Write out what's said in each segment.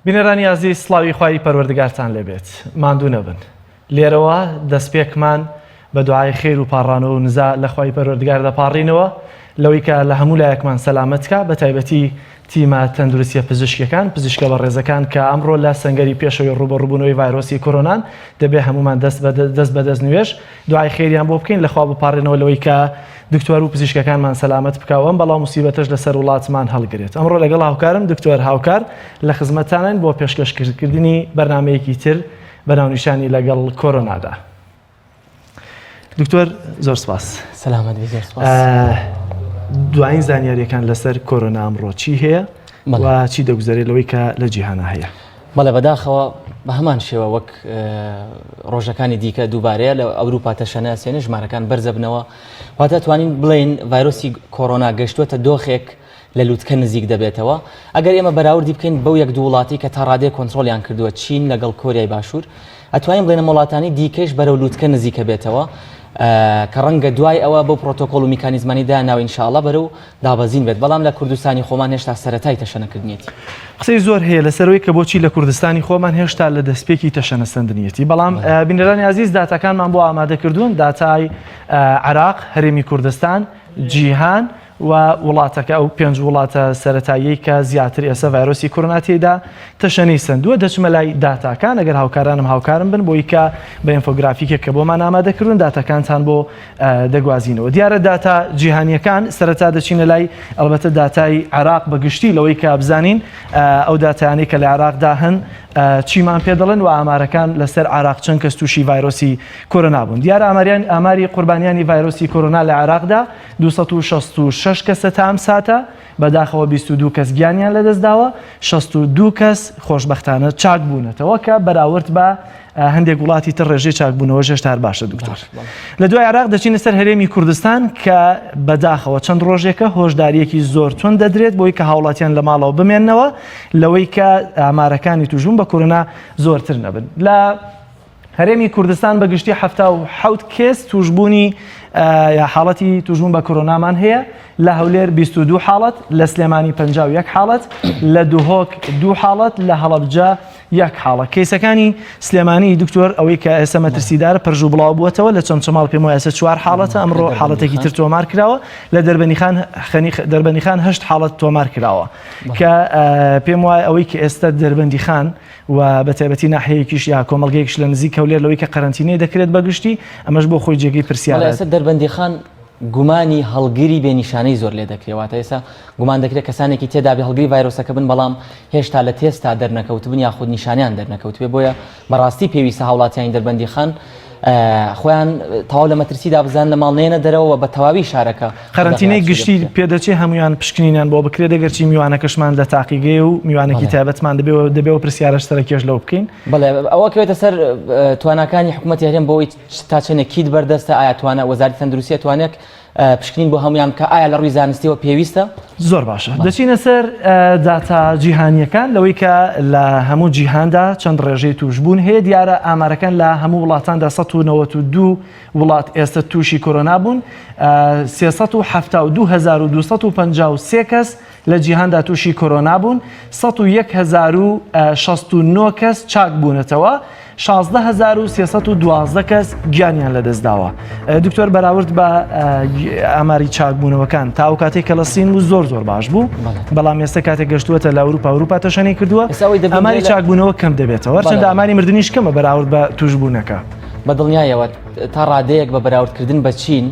بینەرانی ئازیز سڵاوی خوای پەروەردگارتان لێبێت ماندوو نەبن لێرەوە دەستپێکمان بە دوعای خێر و پاڕانەوە و نزا لە خوای پەروەردگار دەپاڕینەوە لەوەی کە لە هەموو لایەکمان سەلامەت کا بە تایبەتی تیمە تەندروستیە پزیشکیەکان پزیشکە بەڕێزەکان کە ئەمڕۆ لە سەنگەری پێشەوەی ڕووبەڕووبوونەوەی ڤایرۆسی کۆرۆنان دەبێ هەموومان دەست بە دەست بە دەست نوێژ دوعای خێریان بۆ بکەین لە خوا بپاڕێنەوە لەوەی کە دکتۆر و پزیشکەکانمان سەلامەت بکا و ئەم بەڵا موسیبەتەش لەسەر وڵاتمان هەڵگرێت. ئەمڕۆ لەگەڵ هاوکارم دکتۆر هاوکار لە خزمەتتانین بۆ پێشکەشکردنی بەرنامەیەکی تر بە ناونیشانی لەگەڵ کۆرۆنادا. دکتۆر زۆر سپاس. سەلامەت بی زۆر سپاس. دوایین زانیاریەکان لەسەر کۆرۆنا ئەمڕۆ چی هەیە و چی دەگوزەرێت لەوەی کە لە جیهانا هەیە؟ بەڵێ بەداخەوە بە هەمان شێوە وەک ڕۆژەکانی دیکە دووبارەیە لە ئەوروپا تەشەنە سێنە ژمارەکان بەرزەبنەوە واتە توانین بڵێین ڤایرۆسی کۆرۆنا گەشتووەتە دۆخێک لە لوتکە نزیک دەبێتەوە ئەگەر ئێمە بەراوردی بکەین بەو یەک دوو وڵاتی کە تا ڕادەیە کۆنترۆڵیان کردووە چین لەگەڵ کۆریای باشوور ئەتوانین بڵێن وڵاتانی دیکەش بەرەو لوتکە نزیکە بێتەوە کە ڕەنگە دوای ئەوە بەو پرۆتۆکۆل و میکانیزمانی داناوە ئینشاءاللە بەرەو دابەزین بێت، بەڵام لە کوردستانی خۆمان هێشتا سەرەتای تەشەنەکردنیەتی. قسەی زۆر هەیە لەسەر ئەوەی کە بۆچی لە کوردستانی خۆمان هێشتا لە دەستپێکی تەشەنەسەندنیەتی، بەڵام بینەرانی ئازیز داتاکانمان بۆ ئامادە کردوون، داتای عێراق، هەرێمی کوردستان، جیهان و وڵاتەکە ئەو پێنج وڵاتە سەرەتاییەی کە زیاتر ئێستا ڤایرۆسی کۆرۆنا تێیدا تەشەنەی سەندووە. دەچمە لای داتاکان ئەگەر هاوکارانم هاوکارم بن بۆی کە بە ئینفۆگرافیکێک کە بۆمان ئامادە کردوون داتاکانتان بۆ دەگوازینەوە. دیارە داتا جیهانیەکان سەرەتا دەچینە لای ئەڵبەتە داتای عێراق بە گشتی لەوەی کە بزانین ئەو داتایانەی کە لە عێراقدا هەن چیمان پێ دەڵێن و ئامارەکان لەسەر عێراق چەند کەس تووشی ڤایرۆسی کۆرۆنا بوون. دیارە ئاماریان ئاماری قوربانیانی ڤایرۆسی کۆرۆنا لە عێراقدا 266 کەسە تا ئەم ساتە، بەداخەوە 22 کەس گیانیان لەدەستداوە، 62 کەس خۆشبەختانە چاک بوونەتەوە کە بەراورد بە هەندێک وڵاتی تر ڕێژەی چاکبوونەوەش هێشتا هەر باشە دکتۆر. لە دوای عێراق دەچینە سەر هەرێمی کوردستان کە بەداخەوە چەند ڕۆژێکە هۆشداریەکی زۆر توند دەدرێت بۆی کە هاوڵاتیان لە ماڵەوە بمێننەوە لەوەی کە ئامارەکانی توشبوون بە کۆرۆنا زۆرتر نەبن. لە هەرێمی کوردستان بە گشتی 77 کێس توشبوونی یا حاڵەتی توشبوون بە کۆرۆنامان هەیە لە هەولێر 22 حاڵەت لە سلێمانی 51 حاڵەت لە دهۆک دوو حاڵەت لە هەڵەبجە یەک حاڵە کەیسەکانی سلێمانی دکتۆر ئەوەی کە ئێستا مەترسیدارە پەرژ و بڵاو بووەتەوە لە چەمچەماڵ پێم وایە ئێستا چوار حاڵەتە ئەمڕۆ حاڵەتێکی تر تۆمار کراوە لە دەربەنیخان خەنی دەربەنیخان هەشت حاڵەت تۆمار کراوە کە پێم وایە ئەوەی کە ئێستا دەربەندیخان و بە تایبەتی ناحیەیەکیش یا کۆمەڵگەیەکیش لە نزیک هەولێر لەوەی کە قەرەنتینەی دەکرێت بە گشتی ئەمەش بۆ خۆی جێگەی پرسیارە. ئێستا دەربەندیخان گومانی هەڵگری بێ نیشانەی زۆر لێ دەکرێ واتە ئێستا گومان دەکرێت کەسانێکی تێدابێ هەڵگری ڤایرۆسەکە بن بەڵام هێشتا لە تێستا دەرنەکەوتبن یاخود نیشانیان دەرنەکەوتبێ بۆیە بەڕاستی پێویستە هاوڵاتیانی دەربەندیخان خۆیان تەواو لە مەترسیدا بزان لە ماڵ نێنە دەرەوە بە تەواوی شارەکە قەرەنتینەی گشتی پێدەچێ هەمویان پشکنینیان بۆ بکرێت دەگەرچی میوانەکەشمان لە تاقیگەیە و میوانێکی تایبەتمان دەبێ دەبێ و پرسیارەش سەرەکێش لەو بکەین بەڵێ ئەوە کەوێتە سەر تواناکانی حکوومەتی هەرێم بۆی تا چەندێک کیت بەردەستە ئایا توانە وەزارەتی تەندروستی توانێک پشکنین بۆ هەموویان بکە ئایا لە ڕووی زانستیەوە پێویستە؟ زۆر باشە دەچینە سەر داتا جیهانیەکان لەوەی کە لە هەموو جیهاندا چەند ڕێژەی توشبوون هەیە دیارە ئامارەکان لە هەموو وڵاتاندا 192 وڵات ئێستا تووشی کۆرۆنا بوون 372253 کەس لە جیهاندا تووشی کۆرۆنا بوون، 101069 کەس چاک بوونەتەوە، 16312 کەس گیانیان لەدەستداوە. دکتۆر بەراورد بە ئاماری چاکبوونەوەکان تا ئەو کاتێک کە لە سین بوو زۆر زۆر باش بوو بەڵام ئێستا کاتێک گەشتووەتە لە ئەوروپا ئەوروپا تەشەنەی کردووە ئاماری چاکبوونەوە کەم دەبێتەوە هەرچەندە ئاماری مردنیش کەمە بەراورد بە توشبوونەکە. بە دڵنیایەوە تا ڕادەیەک بە بەراوردکردن بە چین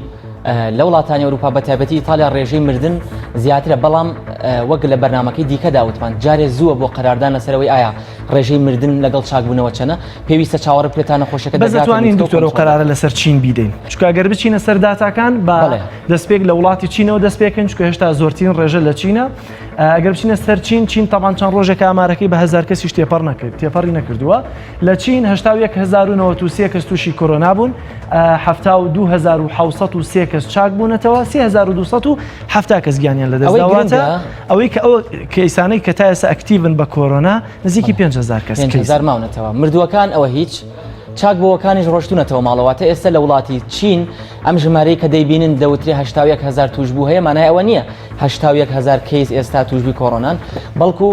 لە وڵاتانی ئەوروپا بە تایبەتی ئیتالیا ڕێژەی مردن زیاترە بەڵام وەک لە بەرنمەکەی دیکەدا وتمان جارێ زووە بۆ قەراردان لەسەرەوەی ئایا ڕێژەی مردن لەگەڵ چاکبوونەوە چەنە پێویستە چاوەڕێ بکرێت تا نەخۆشەکە بەس دەتوانین دکتۆر ئەو قەرارە لەسەر چین بیدەین چونکە ئەگەر بچینە سەر داتاکان بە دەستپێک لە وڵاتی چینەوە دەست پێکەین چونکە هێشتا زۆرترین ڕێژە لە چینە ئەگەر بچینە سەر چین چین تەبان چەند ڕۆژێکە ئامارەکەی بە هەزار کەسیش تێپەڕ نەکرد تێپەڕی نەکردووە لە چین 81093 کەس تووشی کۆرۆنا بوون 72703 کەس چاک بوونەتەوە 3270 کەس گیانیان لەدەستداوە ئەوەی کە ئەو کەیسانەی کە تا ئێستا active ن بە کۆرۆنا نزیکی 5000 کەس 5000 ماونەتەوە مردووەکان ئەوە هیچ چاک بۆوەکانیش ڕۆشتونەتەوە ماڵەواتە ئێستا لە وڵاتی چین ئەم ژمارەی کە دەیبینن دەوترێ 81 هزار توشبوو هەیە مانای ئەوە نییە 81 هزار کەیس ئێستا توشبووی کۆرۆنان بەڵکو.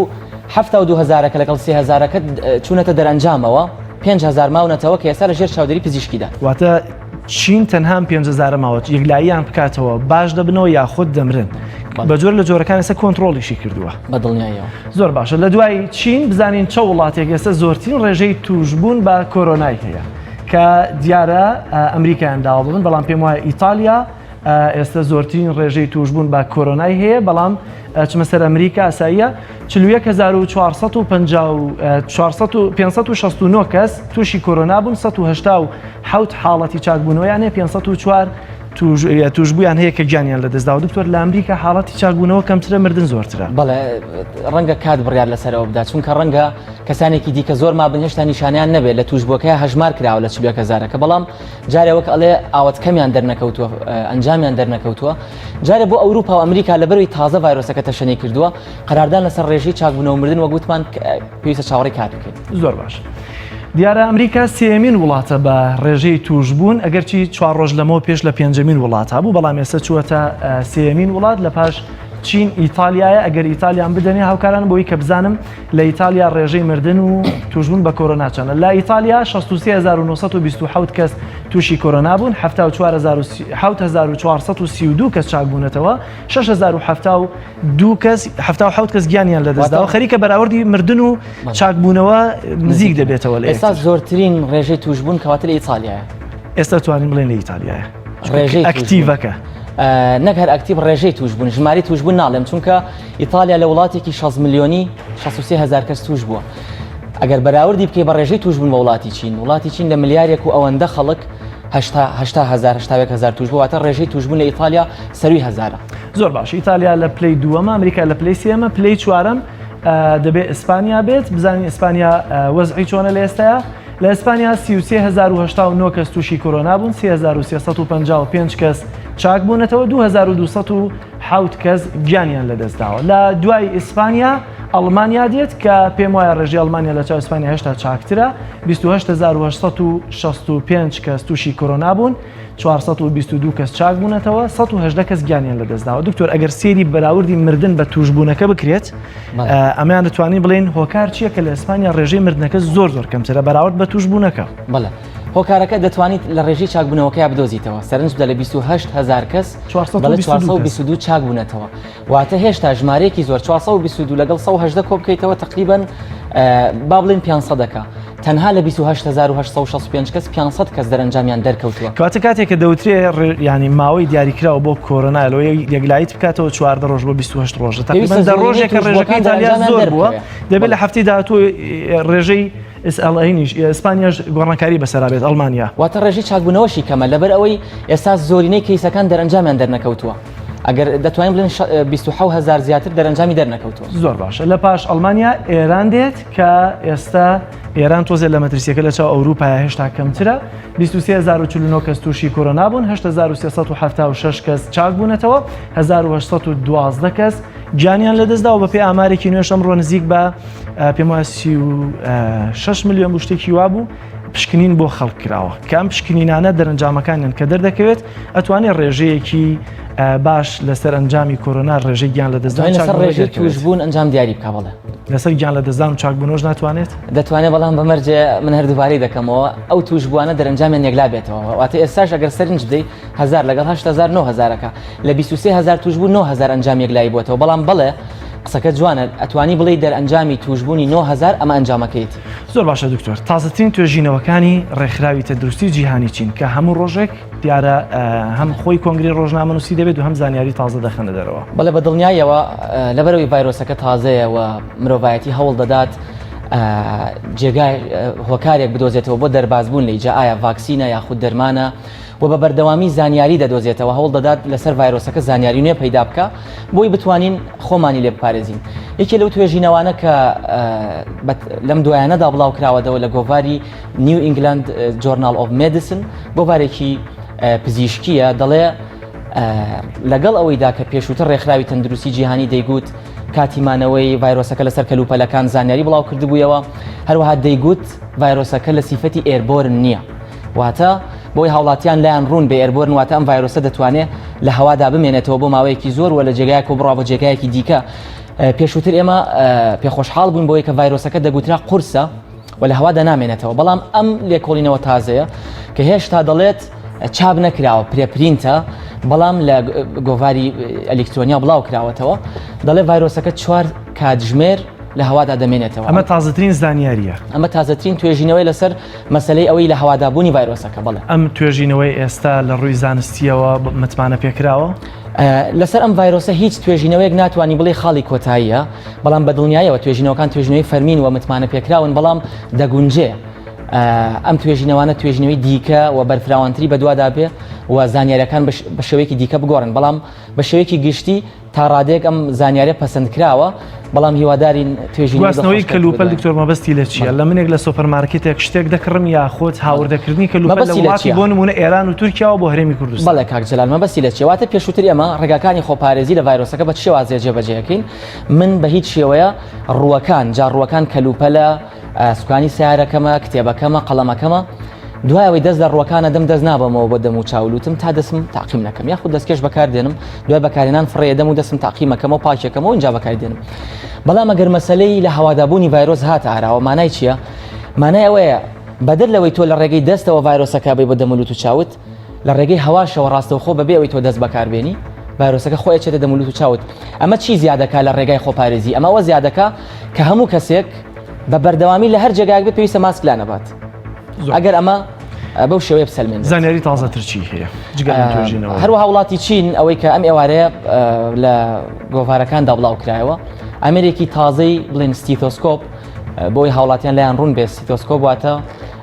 72 هەزارەکە لەگەڵ سێ هەزارەکە چوونەتە دەرەنجامەوە، 5000 ماونەتەوە کە ئێستا لە ژێر چاودێری پزیشکیدان. واتە چین تەنها ئەم 5000 ماوە یەکلاییان بکاتەوە باش دەبنەوە یاخود دەمرن بە جۆر لە جۆرەکان ئێستا کۆنتڕۆڵیشی کردووە. بە دڵنیاییەوە. زۆر باشە لە دوای چین بزانین چە وڵاتێک ئێستا زۆرترین ڕێژەی تووشبوون بە کۆرۆنای هەیە کە دیارە ئەمریکایان داوە ببن بەڵام پێم وایە ئیتالیا ئێستا زۆرترین ڕێژەی تووشبوون بە کۆرۆنای هەیە بەڵام چمە سەر ئەمریکا ئاساییە 41569 کەس تووشی کۆرۆنا بوون 187 حاڵەتی چاکبوونەوەیان هەیە 504 توشبوویان هەیە کە گیانیان لەدەستداوە دکتۆر لە ئەمریکا حاڵەتی چاکبوونەوە کەمترە مردن زۆرترە. بەڵێ ڕەنگە کات بڕیار لەسەرەوە بدات چونکە ڕەنگە کەسانێکی دیکە زۆر مابن هێشتا نیشانیان نەبێت لە توشبووەکەی هەژمار کراوە لە 41 هەزارەکە بەڵام جارێ وەک ئەڵێ ئاوت کەمیان دەرنەکەوتووە ئەنجامیان دەرنەکەوتووە جارێ بۆ ئەوروپا و ئەمریکا لەبەروی تازە ڤایرۆسەکە تەشەنەی کردووە قەراردان لەسەر ڕێژەی چاکبوونەوە مردن وەک وتمان پێویستە چاوەڕێی کات بکەین. زۆر باش. دیارە ئەمریکا سێیەمین وڵاتە بە ڕێژەی تووشبوون ئەگەرچی چوار ڕۆژ لەمەوە پێش لە پێنجەمین وڵات هەبوو بەڵام ئێستا چووەتە سێیەمین وڵات لە پاش چین ئیتالیایە ئەگەر ئیتالیان بدەنێ هاوکاران بۆی کە بزانم لە ئیتالیا ڕێژەی مردن و تووشبوون بە کۆرۆنا چەندە لە ئیتالیا 63927 کەس تووشی کۆرۆنا بوون 74432 کەس چاکبوونەتەوە 6072 کەس 77 کەس گیانیان لەدەستداوە خەریکە بەراوردی مردن و چاکبوونەوە نزیک دەبێتەوە لە ئێستا زۆرترین ڕێژەی تووشبوون کەواتە لە ئیتالیایە ئێستا توانین بڵێن لە ئیتالیایە ڕێژەی active ەکە نەک هەر active ڕێژەی تووشبوون ژماری تووشبوون ناڵێم چونکە ئیتالیا لە وڵاتێکی 6 ملیۆنی 63 هزار کەس توش بووە ئەگەر بەراوردی بکەی بە ڕێژەی توشبوون بە وڵاتی چین وڵاتی چین لە ملیارێک و ئەوەندە خەڵک هزار هزار توش بووە واتە ڕێژەی توشبوون لە ئیتالیا سەروی هزارە زۆر باش ئیتالیا لە پلەی دووەمە ئەمریکا لە پلەی سێمە پلەی چوارەم دەبێ ئیسپانیا بێت بزانین ئیسپانیا وەزعی چۆنە لە ئێستایا لە ئیسپانیا 33089 کەس تووشی کۆرۆنا بوون 3355 کەس چاک بوونەتەوە 2200 حەوت کەس گیانیان لەدەستداوە. لە دوای ئیسپانیا، ئەڵمانیا دێت کە پێم وایە ڕێژەی ئەڵمانیا لە چاو ئیسپانیا هێشتا چاکترە، 28865 کەس تووشی کۆرۆنا بوون، 422 کەس چاک بوونەتەوە، 118 کەس گیانیان لەدەستداوە. دکتۆر ئەگەر سەیری بەراوردی مردن بە تووشبوونەکە بکرێت، ئەمەیان دەتوانین بڵێین هۆکار چییە کە لە ئیسپانیا ڕێژەی مردنەکە زۆر زۆر کەمترە بەراورد بە تووشبوونەکە؟ بەڵێ. هۆکارەکە دەتوانیت لە ڕێژەی چاکبوونەوەکەیا بدۆزیتەوە، سەرنج بدە لە 28 هەزار کەس بەڵێ 422 چاک بوونەتەوە، واتە هێشتا ژمارەیەکی زۆر 422 لەگەڵ 118 کۆ بکەیتەوە تقریبا با بڵێین 500 ەکە تەنها لە 28865 کەس 500 کەس دەرەنجامیان دەرکەوتووە. کەواتە کاتێک کە دەوترێ ینی ماوەی دیاریکراوە بۆ کۆرۆنا لەوەی یەکلاییت بکاتەوە 14 ڕۆژ بۆ 28 ڕۆژە تقریبا دە ڕۆژێکە ڕێژەکەی ئیتالیا زۆر بووە دەبێت لە هەفتەی داهاتوو ڕێژەی ئیسپانیش ئیسپانیاش گۆڕانکاری بەسەرا بێت ئەڵمانیا. واتە ڕێژەی چاکبوونەوەشی کەمە لەبەر ئەوەی ئێستا زۆرینەی کەیسەکان دەرەنجامیان دەرنەکەوتووە ئەگەر دەتوانین بڵێن 27 هەزار زیاتر دەرەنجامی دەرنەکەوتووە. زۆر باشە لە پاش ئەڵمانیا ئێران دێت کە ئێستا ئێران تۆزێ لە مەترسیەکە لە چاو ئەوروپایە هێشتا کەمترە 23049 کەس تووشی کۆرۆنا بوون 8376 کەس چاک بوونەتەوە 1812 کەس گیانیان لەدەستداوە بەپێی ئامارێکی نوێش ئەمڕۆ نزیک بە پێم وایە 36 ملیۆن بوو شتێکی وابوو پشکنین بۆ خەڵک کراوە کە ئەم پشکنینانە دەرەنجامەکانیان کە دەردەکەوێت ئەتوانێت ڕێژەیەکی باش لەسەر ئەنجامی کۆرۆنا ڕێژەی گیان لە دەستدان لەسەر ڕێژەی توشبوون ئەنجام دیاری بکە بەڵێ لەسەر گیان لە دەستدان و چاکبوونەوەش ناتوانێت دەتوانێت بەڵام بەمەرجێ من هەر دووبارەی دەکەمەوە ئەو توشبووانە دەرەنجامیان یەکلا بێتەوە واتە ئێستاش ئەگەر سەرنج بدەیت هەزار لەگەڵ 8000 9000ەکە لە 23000 توشبوو 9000 ئەنجام یەکلایی بووەتەوە بەڵام بەڵێ قسەکە جوانە ئەتوانی بڵێی دەرئەنجامی توشبوونی 9000 ئەمە ئەنجامەکەیەتی. زۆر باشە دکتۆر تازەترین توێژینەوەکانی ڕێکخراوی تەندروستی جیهانی چین کە هەموو ڕۆژێک دیارە هەم خۆی کۆنگری ڕۆژنامەنووسی دەبێت و هەم زانیاری تازە دەخەنە دەرەوە. بەڵێ بە دڵنیاییەوە لەبەرئەوەی ڤایرۆسەکە تازەیە و مرۆڤایەتی هەوڵ دەدات جێگای هۆکارێک بدۆزێتەوە بۆ دەربازبوون لێی جا ئایا ڤاکسینە یاخود دەرمانە و بە بەردەوامی زانیاری دەدۆزێتەوە، هەوڵ دەدات لەسەر ڤایرۆسەکە زانیاری نوێ پەیدا بکا بۆی بتوانین خۆمانی لێ بپارێزین. یەکێ لەو توێژینەوانە کە لەم دوایانەدا بڵاو کراوەتەوە لە گۆڤاری New England Journal of Medicine، گۆڤارێکی پزیشکییە، دەڵێ لەگەڵ ئەوەیدا کە پێشووتر ڕێکخراوی تەندروستی جیهانی دەیگوت کاتی مانەوەی ڤایرۆسەکە لەسەر کەلوپەلەکان زانیاری بڵاو کردبوویەوە، هەروەها دەیگوت ڤایرۆسەکە لە سیفەتی airborne نییە. واتە بۆی هاوڵاتیان لایان ڕوون بێ airborne واتە ئەم ڤایرۆسە دەتوانێت لە هەوادا بمێنێتەوە بۆ ماوەیەکی زۆر و لە جێگایەکەوە بڕوا بۆ جێگایەکی دیکە. پێشووتر ئێمە پێخۆشحاڵ بووین بۆی کە ڤایرۆسەکە دەگوترا قورسە و لە هەوادا نامێنێتەوە بەڵام ئەم لێکۆڵینەوە تازەیە کە هێشتا دەڵێت چاپ نەکراوە preprint ە بەڵام لە گۆڤاری ئەلیکترۆنیا بڵاو کراوەتەوە دەڵێ ڤایرۆسەکە چوار کاتژمێر لە هەوادا دەمێنێتەوە. ئەمە تازەترین زانیارییە. ئەمە تازەترین توێژینەوەی لەسەر مەسەلەی ئەوەی لە هەوادابوونی ڤایرۆسەکە بەڵێ. ئەم توێژینەوەی ئێستا لە ڕووی زانستییەوە متمانە پێکراوە؟ لەسەر ئەم ڤایرۆسە هیچ توێژینەوەیەک ناتوانانی بڵێ خاڵی کۆتاییە، بەڵام بە دڵنیایەوە توێژینەوەکان توێژینەوەی فەرمین و متمانە پێکراون، بەڵام دەگونجێ ئەم توێژینەوانە توێژینەوەی دیکە و بەرفراوانتری بەدوادا بێ و زانیاریەکان بە شێوەیەکی دیکە بگۆڕن، بەڵام بە شێوەیەکی گشتی تا ڕادەیەک ئەم زانیاریە پەسەندکراوە، بەڵام هیوادارین توێژینەوەی گواستنەوەی کەلوپەل دکتۆر مەبەستی لە چییە؟ لە منێک لە سۆپەرمارکێتێک شتێک دەکڕم یاخود هاوردەکردنی کەلوپەل لە وڵاتی بۆ نموونە ئێران و تورکیاوە بۆ هەرێمی کوردستان؟ بەڵێ کاک جەلال مەبەستی لە چییە؟ واتە پێشووتر ئێمە ڕێگاکانی خۆپارێزی لە ڤایرۆسەکە بە چ شێوازێ جێبەجێ ئەکەین؟ من بە هیچ شێوەیە ڕووەکان جا ڕووەکان کەلوپەلە سوکانی سیارەکەمە، کتێبەکەمە، قەڵەمەکەمە، دوای ئەوەی دەست لە ڕووەکان ئەدەم دەست نابەمەوە بۆ دەم و چاو لوتم تا دەستم تاقیم نەکەم یاخود دەستکێش بەکار دێنم دوای بەکارهێنان فڕێ دەم و دەستم تاقیم ئەکەمەوە پاکێکەمەوە ئینجا بەکاری دێنم. بەڵام ئەگەر مەسەلەی لە هەوادابوونی ڤایرۆس هاتە ئاراوە مانای چییە؟ مانای ئەوەیە بەدەر لەوەی تۆ لە ڕێگەی دەستەوە ڤایرۆسەکە بەی بۆ دەم و لوت و چاوت لە ڕێگەی هەواشەوە ڕاستەوخۆ بەبێ ئەوەی تۆ دەست بەکاربێنی ڤایرۆسەکە خۆی ئەچێتە دەم و لوت و چاوت. ئەمە چی زیادەکا لە ڕێگای خۆپارێزی؟ ئەمە ئەوە زیادەکا کە هەموو کەسێک بە بەردەوامی لە هەر جێگایەک بێت پێویستە ماسک لانەبات. ئەگەر ئەمە بەو شێوەیە بسەلمێنرێت. زانیاری تازەتر چی هەیە جگە لەم توێژینەوە؟ هەروەها وڵاتی چین ئەوەی کە ئەم ئێوارەیە لە گۆڤارەکاندا بڵاو کرایەوە ئامێرێکی تازەی بڵێن stethoscope بۆی هاوڵاتیان لایان ڕوون بێت stethoscope واتە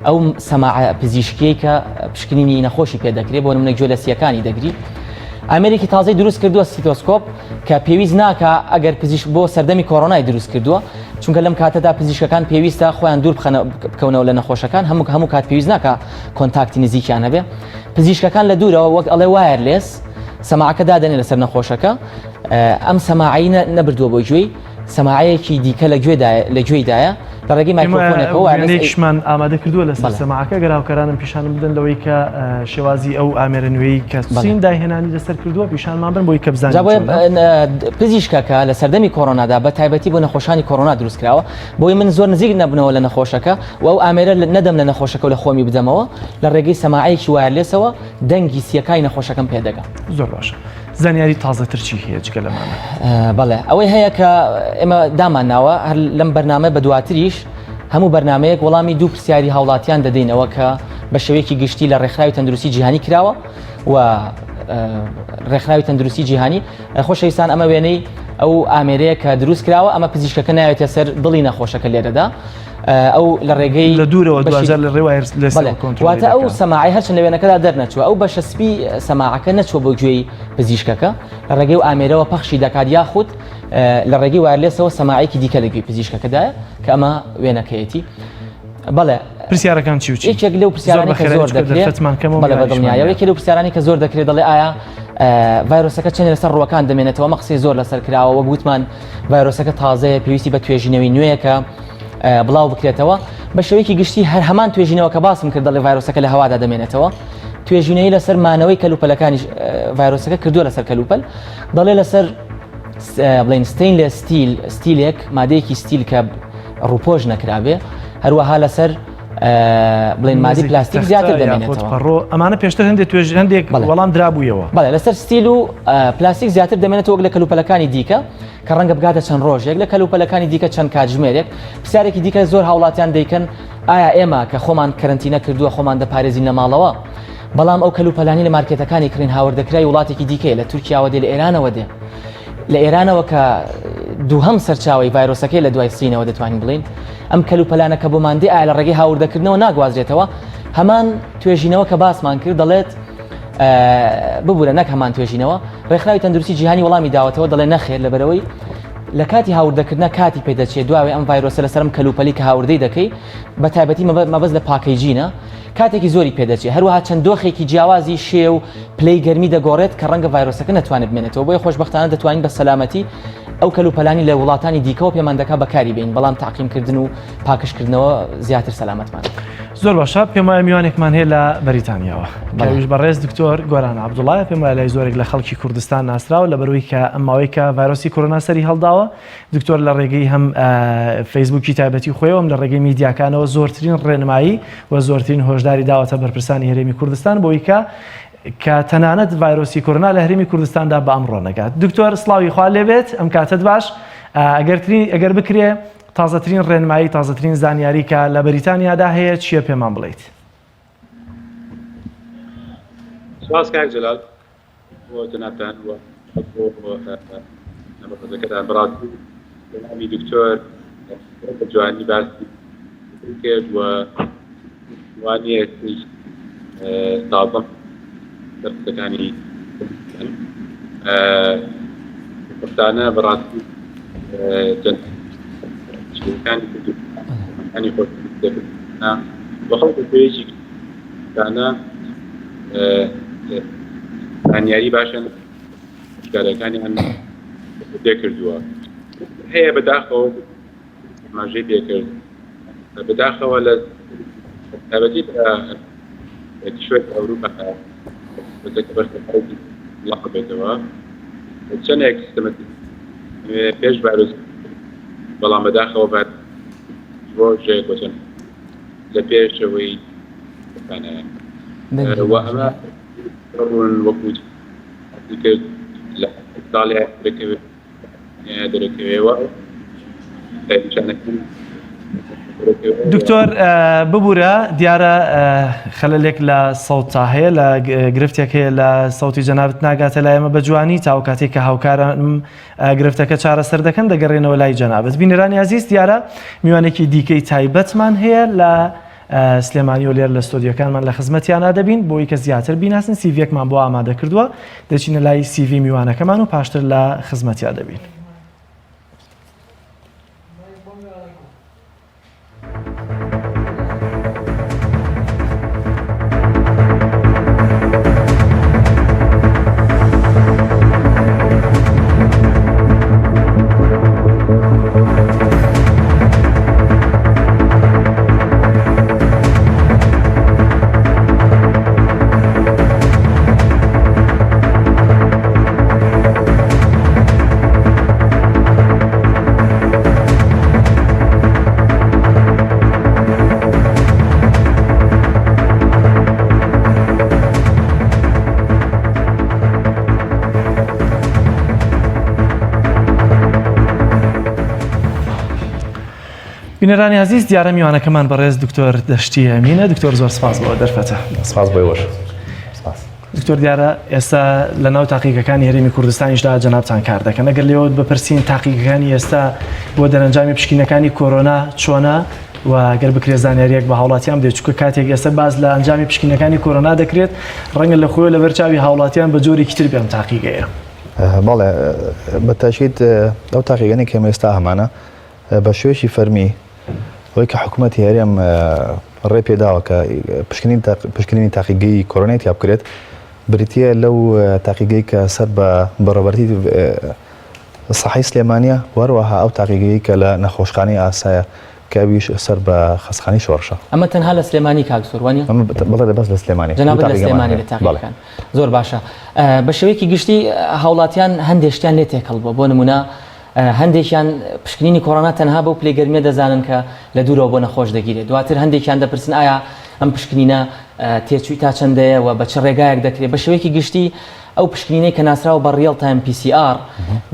ئەو سەماعە پزیشکیەی کە پشکنینی نەخۆشی پێ دەکرێت بۆ نمونە گوێ لە سیەکانی دەگری ئامێرێکی تازەی دروست کردووە stethoscope کە پێویست ناکا ئەگەر پزیشک بۆ سەردەمی کۆرۆنای دروست کردووە چونکە لەم کاتەدا پزیشکەکان پێویستە خۆیان دوور بخەنە بکەونەوە لە نەخۆشەکان هەموو هەموو کات پێویست ناکا contact ی نزیکیان هەبێ پزیشکەکان لە دوورەوە وەک ئەڵێ wireless سەماعەکە دادەنێ لەسەر نەخۆشەکە ئەم سەماعی نەبردووە بۆ گوێی سەماعەیەکی دیکە لە گوێدایە لە گوێیدایە لە ڕێگەی مایکرۆفۆنێکەوە wireless وێنەیەکیشمان ئامادە کردووە لەسەر سەماعەکە گەر هاوکارانم پیشانم بدەن لەوەی کە شێوازی ئەو ئامێرە نوێی کە چین داهێنانی لەسەر کردووە پیشانمان بن بۆی کە بزانین پزیشکەکە لە سەردەمی کۆرۆنادا بە تایبەتی بۆ نەخۆشانی کۆرۆنا دروست کراوە بۆی من زۆر نزیک نەبنەوە لە نەخۆشەکە و ئەو ئامێرە نەدەم لە نەخۆشەکە و لە خۆمی بدەمەوە لە ڕێگەی سەماعەیەکی wireless ەوە دەنگی سیەکای نەخۆشەکەم پێدەگا. زۆر باشە زانیاری تازەتر چی هەیە جگە لەمانە؟ بەڵێ ئەوەی هەیە کە ئێمە دامان ناوە هەر لەم بەرنامە بە دواتریش هەموو بەرنمەیەک وەڵامی دوو پرسیاری هاوڵاتیان دەدەینەوە کە بە شێوەیەکی گشتی لە ڕێکخراوی تەندروستی جیهانی کراوە و ڕێکخراوی تەندروستی جیهانی خۆشەویستان ئەمە وێنەی ئەو ئامێرەیە کە دروست کراوە ئەمە پزیشکەکە ناوێتە سەر دڵی نەخۆشەکە لێرەدا ئەو لە ڕێگەی لە دوورەوە دواجار لە ڕێ واتە ئەو سەماعی هەرچەند لە وێنەکەدا دەرنەچووە ئەو بەشە سپی سەماعەکە نەچووە بۆ گوێی پزیشکەکە لە ڕێگەی و ئامێرەوە پەخشی دەکات یاخود لە ڕێگەی wireless ەوە سەماعێکی دیکە لە گوێی پزیشکەکەدایە کە ئەمە وێنەکەیەتی. بەڵێ پرسیارەکان چی و چی؟ یەکێک لەو پرسیارانەی کە زۆر دەکرێت بەڵێ بە دڵنیایەوە یەکێک لەو پرسیارانەی کە زۆر دەکرێت دەڵێ ئایا ڤایرۆسەکە چەندێ لەسەر ڕووەکان دەمێنێتەوە ئەمە قسەی زۆر لەسەر کراوە وەک وتمان ڤایرۆسەکە تازەیە پێویستی بە توێژینەوەی نوێیەکە بڵاو بکرێتەوە بە شێوەیەکی گشتی هەر هەمان توێژینەوە کە باسم کرد دەڵێ ڤایرۆسەکە لە هەوادا دەمێنێتەوە توێژینەوەی لەسەر مانەوەی کەلوپەلەکانیش ڤایرۆسەکە کردووە لەسەر کەلوپەل دەڵێ لەسەر بڵێن stainless steel ستیلێک مادەیەکی ستیل کە ڕووپۆش نەکرابێ هەروەها لەسەر بڵێن مادی پلاستیک زیاتر دەمێنێتەوە ئەمانە پێشتر هەندێک توێژ هەندێک وەڵام درابوویەوە بەڵێ لەسەر ستیل و پلاستیک زیاتر دەمێنێتەوە وەک لە کەلوپەلەکانی دیکە کە ڕەنگە بگاتە چەند ڕۆژێک لە کەلوپەلەکانی دیکە چەند کاتژمێرێک پرسیارێکی دیکە زۆر هاوڵاتیان دەیکەن ئایا ئێمە کە خۆمان کەرەنتینە کردووە خۆمان دەپارێزین لە ماڵەوە بەڵام ئەو کەلوپەلانی لە مارکێتەکانی کڕین هاوردەکرای وڵاتێکی دیکەیە لە تورکیاوە دێ لە ئێرانەوە دێ لە ئێرانەوە کە دووهەم سەرچاوەی ڤایرۆسەکەی لە دوای سینەوە دەتوانین بڵین ئەم کەلوپەلانە کە بۆمان دێ ئایا لە ڕێگەی هاوردەکردنەوە ناگوازرێتەوە هەمان توێژینەوە کە باسمان کرد دەڵێت ببورە نەک هەمان توێژینەوە ڕێکخراوی تەندروستی جیهانی وەڵامی داوەتەوە دەڵێ نەخێر لەبەرەوەی لە کاتی هاوردەکردە کاتی پێدەچێت دواوێ ئەم ڤایرۆسە لەسەرم کەلوپەلی کە هاوردەی دەکەی بە تایبەتی مەبەست لە packaging ە کاتێکی زۆری پێدەچێت، هەروەها چەند دۆخێکی جیاوازی شێ و پلەی گەرمی دەگۆڕێت کە ڕەنگە ڤایرۆسەکە نەتوانێت بمێنێتەوە، بۆیە خۆشبەختانە دەتوانین بە سەلامەتی ئەو کەلوپەلانی لە وڵاتانی دیکەوە پێمان دەکات بەکاری بێنین، بەڵام تەعقیمکردن و پاکژکردنەوە زیاتر سەلامەتمانە. زۆر باشە پێم وایە میوانێکمان هەیە لە بەریتانیاوە ئەویش بەڕێز دکتۆر گۆران عەبدوڵایە پێم وایە لای زۆرێک لە خەڵکی کوردستان ناسراوە لەبەرەوەی کە ئەم ماوەی کە ڤایرۆسی کۆرۆنا سەری هەڵداوە دکتۆر لە ڕێگەی هەم فەیسبوکی تایبەتی خۆیەوەم لە ڕێگەی میدیاکانەوە زۆرترین ڕێنمایی و زۆرترین هۆشداری داوەتە بەرپرسانی هەرێمی کوردستان بۆی کە کە تەنانەت ڤایرۆسی کۆرۆنا لە هەرێمی کوردستاندا بە ئەمڕۆ نەگات دکتۆر سڵاوی خوا لێبێت ئەم کاتت باش ئەگەرترین ئەگەر بکرێ تازەترین ڕێنمایی، تازەترین زانیاری کە لە بەریتانیادا هەیە چییە پێمان بڵێیت؟ سپاس کاک جەلال بۆ جەنابتان و بۆ بەڕێزەکەتان. بەڕاستی جەنابی دکتۆر زۆر بە جوانی باسی کرد و وا نییە هیچ تازەم لەسەر قسەکانی بکەن. خۆشبەختانە بەڕاستی جەنەکانی کوردستانی خۆشبەختانە بە خەڵک بە شێوەیەکی گشتانە زانیاری باشیان هۆشداریەکانیان پێ کردووە هەیە بەداخەوە ئاماژەی پێکرد بەداخەوە لە تایبەتی لە کیشوەری ئەوروپا بەزەکە بەرخەڵکی بڵاو بێتەوە چەندێک سیستەمە پێش ڤایرۆس بەڵام بەداخەوە بە ڕۆژێک بۆ چەند لە پێشەوەی و ئەمە ڕوون وەکو کرد لە ساڵی دەکەوێت دکتۆر ببورە دیارە خەلەلێک لە سەوتا هەیە لە گرفتێک هەیە لە سەوتی جەنابت ناگاتە لای ئێمە بە جوانی تاو کاتێک کە هاوکارم گرفتەکە چارەسەر دەکەن دەگەڕێنەوە لای جەنابت بینەرانی ئازیز دیارە میوانێکی دیکەی تایبەتمان هەیە لە سلێمانی و لێر لە ستۆدیۆکانمان لە خزمەتیانا دەبین بۆی کە زیاتر بیناسن سیڤیەکمان بۆ ئامادە کردووە دەچینە لای سیڤی میوانەکەمان و پاشتر لە خزمەتیا دەبین. بینەرانی ئازیز دیارە میوانەکەمان بەڕێز دکتۆر دەشتی ئەمینە دکتۆر زۆر سپاس بۆ دەرفەتە سپاس بۆ ئێوەش سپاس. دکتۆر دیارە ئێستا لە ناو تاقیگەکانی هەرێمی کوردستانیشدا جەنابتان کار دەکەن ئەگەر لێوە بپرسین تاقیگەکانی ئێستا بۆ دەرەنجامی پشکینەکانی کۆرۆنا چۆنە و گەر بکرێت زانیاریەک بە هاوڵاتیان بدەیت چونکە کاتێک ئێستا باس لە ئەنجامی پشکینەکانی کۆرۆنا دەکرێت ڕەنگە لە خۆی لەبەر چاوی هاوڵاتیان بە جۆرێکی تر بێم تاقیگەیە. بەڵێ بە تاکید ئەو تاقیگەنەی کە ئێمە ئێستا هەمانە بە شێوەیەکی فەرمی ئەوەی کە حکوومەتی هەرێم ڕێ پێداوە کە پشکنین پشکنینی تاقیگەی کۆرۆنای تیا بکرێت بریتە لەو تاقیگەی کە سەر بە بەڕێوەبەرێتی سەحەی سلێمانیە و هەروەها ئەو تاقیگەیەی کە لە نەخۆشخانەی ئاسایە کە ئەویش سەر بە خەستخانەی شۆڕشە. ئەمە تەنها لە سلێمانی کاک سۆر وانیە؟ ئەمە بەڵێ بەس لە سلێمانی. جەنابت لە سلێمانی لە تاقیگەکان. زۆر باشە. بە شێوەیەکی گشتی هاوڵاتیان هەندێ شتیان لێ تێکەڵ بووە بۆ نمونە هەندێکیان پشکنینی کۆرۆنا تەنها بەو پلەی گەرمیە دەزانن کە لە دوورەوە بۆ نەخۆش دەگیرێت دواتر هەندێکیان دەپرسن ئایا ئەم پشکنینە تێچووی تا چەندەیە و بە چ ڕێگایەک دەکرێت بە شێوەیەکی گشتی ئەو پشکنینەی کە ناسراوە بە real time PCR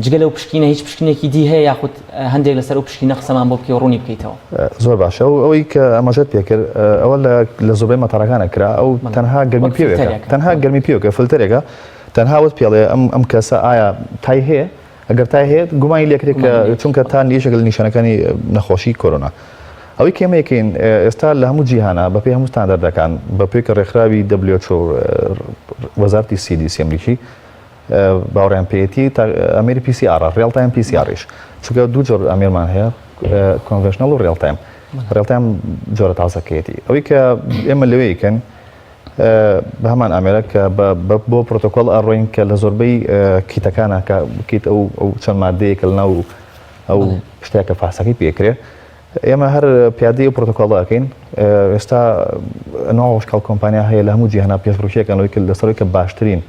جگە لەو پشکینە هیچ پشکنێکی دی هەیە یاخود هەندێک لەسەر ئەو پشکینە قسەمان بۆ بکەی و ڕوونی بکەیتەوە؟ زۆر باشە ئەو ئەوەی کە ئاماژەت پێکرد ئەوە لە لە زۆربەی مەتارەکانە کرا ئەو تەنها گەرمی پێوێکە تەنها گەرمی پێوەکە فلتەرێکە تەنها وت پێڵێ ئەم ئەم کەسە ئایا تای هەیە ئەگەر تای هەیە گومانی لێکرێت کە چونکە تا یەکێک لە نیشانەکانی نەخۆشی کۆرۆنا ئەوەی کە ئێمە یەکەین ئێستا لە هەموو جیهانا بەپێی هەموو ستانداردەکان بەپێی کە ڕێکخراوی WHO وەزارەتی CDC ئەمریکی باوەڕیان پێیەتی ئامێری PCR real time PCR یش چونکە دوو جۆر ئامێرمان هەیە conventional و real time real time جۆرە تازەکەیەتی ئەوەی کە ئێمە لەوێ یکەن بە هەمان ئامێرە کە بۆ پرۆتۆکۆل ئەڕۆین کە لە زۆربەی kit ەکانە کە kit ئەو چەند مادەیەکە لەناو ئەو شتێکە فاسەکەی پێکرێ. ئێمە هەر پیادەی ئەو پرۆتۆکۆڵە ئەکەین. ئێستا نۆ شکاڵ کۆمپانیا هەیە لە هەموو جیهانا پێشبڕکێکەن لەوەی کە لەسەرەوەی کە باشترین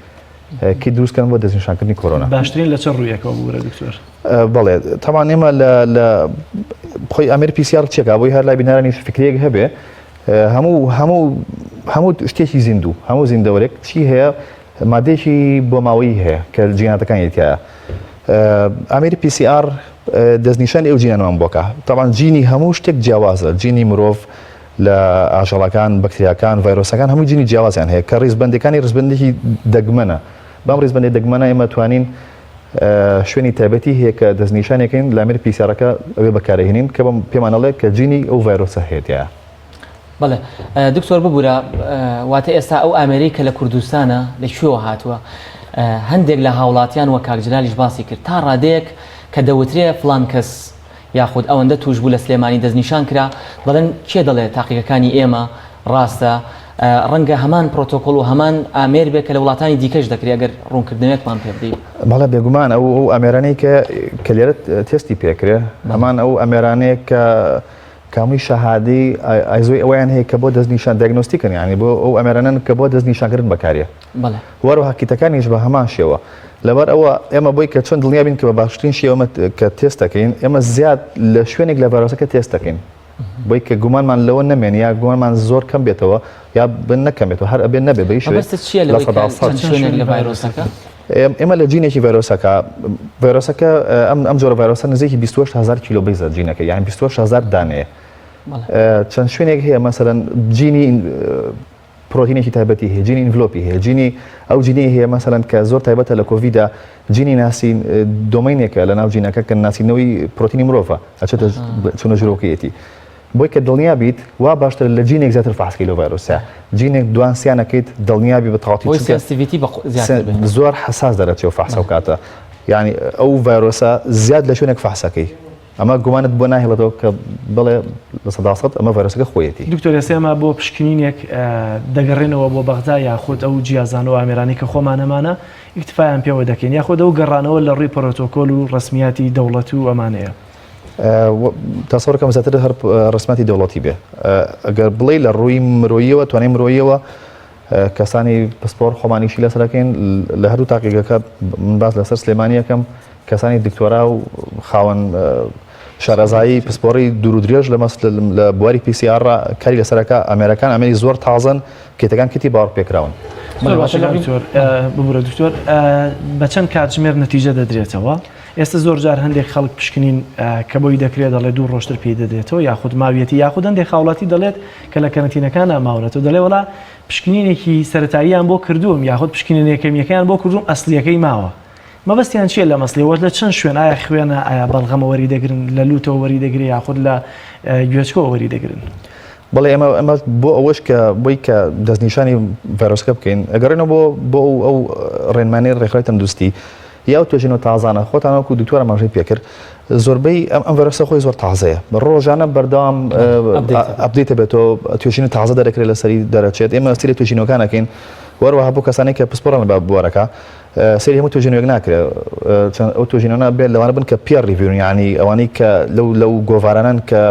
kit دروست کەن بۆ دەستنیشانکردنی کۆرۆنا. باشترین لە چ ڕوویەکەوە ببورە دکتۆر؟ بەڵێ تەبعەن ئێمە لە لە خۆی ئامێری PCR چێکا بۆی هەر لای بینەرانیش فکرەیەک هەبێ هەموو هەموو هەموو شتێکی زیندوو هەموو زیندەوەرێک چی هەیە مادەیەکی بۆماوەیی هەیە کە جیناتەکانی تیایە. ئامێری PCR دەستنیشانی ئەو جینانەمان بۆ کا. تەبعەن جینی هەموو شتێک جیاوازە، جینی مرۆڤ لە ئاژەڵەکان، بەکتریاکان، ڤایرۆسەکان هەموو جینی جیاوازیان هەیە کە ڕیزبەندەکانی ڕیزبەندێکی دەگمەنە. بەم ڕیزبەندی دەگمەنە ئێمە توانین شوێنی تایبەتی هەیە کە دەستنیشانێکین لە ئامێری PCR ەکە ئەوێ بەکارهێنین کە بەم پێمان ئەڵێ کە جینی ئەو ڤایرۆسە هەیە تیایا. بەڵێ دکتۆر ببورە واتە ئێستا ئەو ئامێرەی کە لە کوردستانە لە کوێوە هاتووە هەندێک لە هاوڵاتیان وە کاک جلالیش باسی کرد تا ڕادەیەک کە دەوترێ فلان کەس یاخود ئەوەندە توش بوو لە سلێمانی دەستنیشان کرا دەڵێن کێ دەڵێ تاقیگەکانی ئێمە ڕاستە ڕەنگە هەمان پرۆتۆکۆل و هەمان ئامێر بێ کە لە وڵاتانی دیکەش دەکرێت ئەگەر ڕوونکردنەوەیەکمان پێ بدەیت. بەڵێ بێگومان ئەو ئەو ئامێرانەی کە کە لێرە تێستی پێکرێ هەمان ئەو ئامێرانەیە کە کاموی شەهادەی ISO ی ئەوەیان هەیە کە بۆ دەستنیشان diagnostic ن یانی بۆ ئەو ئامێرانەن کە بۆ دەستنیشانکردن بەکاریە وەروەها kit ەکانیش بە هەمان شێوە لەبەر ئەوە ئێمە بۆی کە چۆن دڵنیا بین کە بە باشترین شێوە کە تێست دەکەین ئێمە زیاد لە شوێنێک لە ڤایرۆسەکە تێست دەکەین بۆی کە گومانمان لەوە نەمێن یا گومانمان زۆر کەم بێتەوە یا بن نەکەم بێتەوە هەر ئەبێ نەبێ بە مەبەستت چییە لەوەی کە چەند شوێنێک لە ڤایرۆسەکە؟ ئێمە لە جینێکی ڤایرۆسەکە ڤایرۆسەکە ئەم ئەم جۆرە ڤایرۆسە نزیکی 28 هزار kilo base ە جینەکە یان 28 هزار دانەیە چەند شوێنێک هەیە مەسەرەن جینی پرۆتینێکی تایبەتی هەیە جینی envelope ی هەیە جینی ئەو جینی هەیە مەسەلەن کە زۆر تایبەتە لە کۆڤیدا جینی ناسین domain ێکە لە ناو جینەکە کە ناسینەوەی پرۆتینی مرۆڤە ئەچێتە چونە ژورۆکەیەتی بۆی کە دڵنیا بیت وا باشترە لە جینێک زیاتر فەحس کەی لەو ڤایرۆسە جینێک دوان سیان ئەکەیت دڵنیا بی بە تەواوەتی بۆی چونکە sensitivity بە زیاتر بێت. زۆر حەساس دەرەچێ و فەحس ئەو کاتە یانی ئەو ڤایرۆسە زیاد لە شوێنێک فەحس ئەکەی ئەمە گومانت بۆ ناهێڵێتەوە کە بڵێ 100% ئەمە ڤایرۆسەکە خۆیەتی. دکتۆر ئێستا ئێمە بۆ پشکنینێک دەگەڕێنەوە بۆ بەغدا یاخود ئەو جیازانە و ئامێرانەی کە خۆمان هەمانە ئیکتفایان پێوە دەکەین یاخود ئەو گەڕانەوە لە ڕووی پرۆتۆکۆل و ڕەسمیاتی دەوڵەت و ئەمانەیە؟ تەسەور کەم زیاتر هەر ڕسماتی دەوڵەتی بێ ئەگەر بڵێ لە ڕووی مرۆیەوە توانای مرۆیەوە کەسانی پسپۆر خۆمانیشی لەسەرەکەین لە هەردوو تاقیگەکە من باس لەسەر سلێمانیەکەم کەسانی دکتۆرا و خاوەن شارەزایی پسپۆڕی دوور و درێژ لە مەس لە بواری PCR کاری لەسەرەکە ئامێرەکان ئامێری زۆر تازەن kit ەکان kit ی باوەڕ پێکراون. ببورە دکتۆر بە چەند کاتژمێر نەتیجە دەدرێتەوە؟ ئێستا زۆر جار هەندێک خەڵک پشکنین کە بۆی دەکرێت دەڵێت دوو ڕۆژتر پێی دەدرێتەوە یاخود ماویەتی یاخود هەندێک هاوڵاتی دەڵێت کە لە کەرەنتینەکانە ماونەتەوە دەڵێ وەڵا پشکنینێکی سەتاییان بۆ کردووم یاخود پشکنینە یەکەمیەکەیان بۆ کردووم ئەسلیەکەی ماوە مەبەستیان چییە لە مەسلی وەش لە چەند شوێن ئایا خوێنە ئایا بەڵغەمە وەری دەگرن لە لوتەوە وەری دەگرێ یاخود لە گوێچکەوە وەری دەگرن؟ بەڵێ ئێمە ئەمە بۆ ئەوەش کە بۆی کە دەستنیشانی ڤایرۆسەکە بکەین ئەگەڕێنەوە بۆ بۆ ئەو ڕێنمانەی ڕێکخراوی تەندروستی یا ئەو توێژینەوە تازانە خۆتان وەکو دکتۆر ئاماژەی پێکرد زۆربەی ئەم ئەم ڤایرۆسە خۆی زۆر تازەیە ڕۆژانە بەردەوام update بێتەوە توێژینە تازە دەرەکرێت لەسەری دەرەچێت ئێمە سەیری توێژینەوەکان ئەکەین وەروەها بۆ کەسانی کە پسپۆڕن بە بوارەکە سەیری هەموو توێژینەوەیەک ناکرێت چەند ئەو توێژینەوانە بێت لەوانە بن کە peer review ن یعنی ئەوانەی کە لەو لەو گۆڤارانەن کە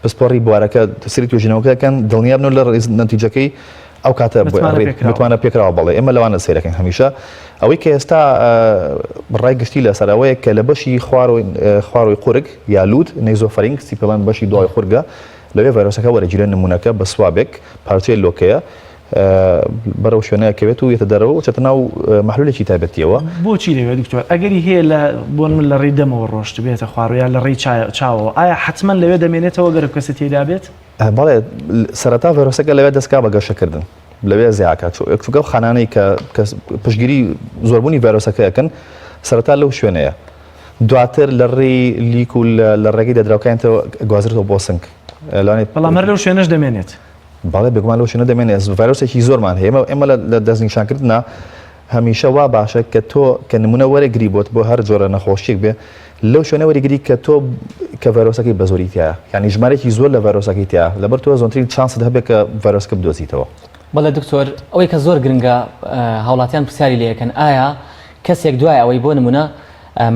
پسپۆڕی بوارەکە سەیری توێژینەوەکە دەکەن دڵنیا بن لە نەتیجەکەی ئەو کاتە متمانە پێکراوە بەڵێ ئێمە لەوانە سەیرەکەین هەمیشە ئەوەی کە ئێستا ڕای گشتی لەسەر ئەوەیە کە لە بەشی خواروی قورگ یا لوت nasopharynx ی پێڵەن بەشی دوای قورگە لەوێ ڤایرۆسەکە وەرەگیرێن نمونەکە بە swab ێک پارچەی لۆکەیە بەرەو شوێنە ئەکەوێت و یەتە دەرەوە و چێتە ناو مەحلولێکی تایبەتیەوە. بۆچی لەوێ دکتۆر؟ ئەگەری هەیە لە بۆن من لە ڕێی دەمەوە ڕۆشتبێتە خوارەوە یا لە ڕێی چاوەوە ئایا حەتمەن لەوێ دەمێنێتەوە گەر کەسە تێدا بێت؟ بەڵێ سەرەتا ڤایرۆسەکە لەوێ دەستکا بە گەشەکردن لەوێ زیاکە چونکە ئەو خانانەی کە پشتگیری زۆربوونی ڤایرۆسەکە ئەکەن سەرەتا لەو شوێنەیە دواتر لە ڕێی لیک و لە ڕێگەی دەدراوکانتەوە گوازرێتەوە بۆ سنگ بەڵام هەر لەو شوێنەش دەمێنێت. بەڵێ بێگومان لەو شوێنە دەمێنێت ڤایرۆسێکی زۆرمان هەیە ئێمە لە دەستنیشانکردنا هەمیشە وا باشە کە تۆ کە نمونە وەرەگری بۆت بۆ هەر جۆرە نەخۆشیێک بێ لەو شوێنە وەرگری کە تۆ کە ڤایرۆسەکەی بە زۆری تایە یعنی ژمارێکی زۆر لە ڤایرۆسەکەی تیا لەبەر تۆ زۆنترین chance ت هەبێت کە ڤایرۆسەکە بدۆزیتەوە. بەڵێ دکتۆر ئەوەی کە زۆر گرنگە هاوڵاتیان پرسیاری لێ ئەکەن ئایا کەسێک دوای ئەوەی بۆ نمونە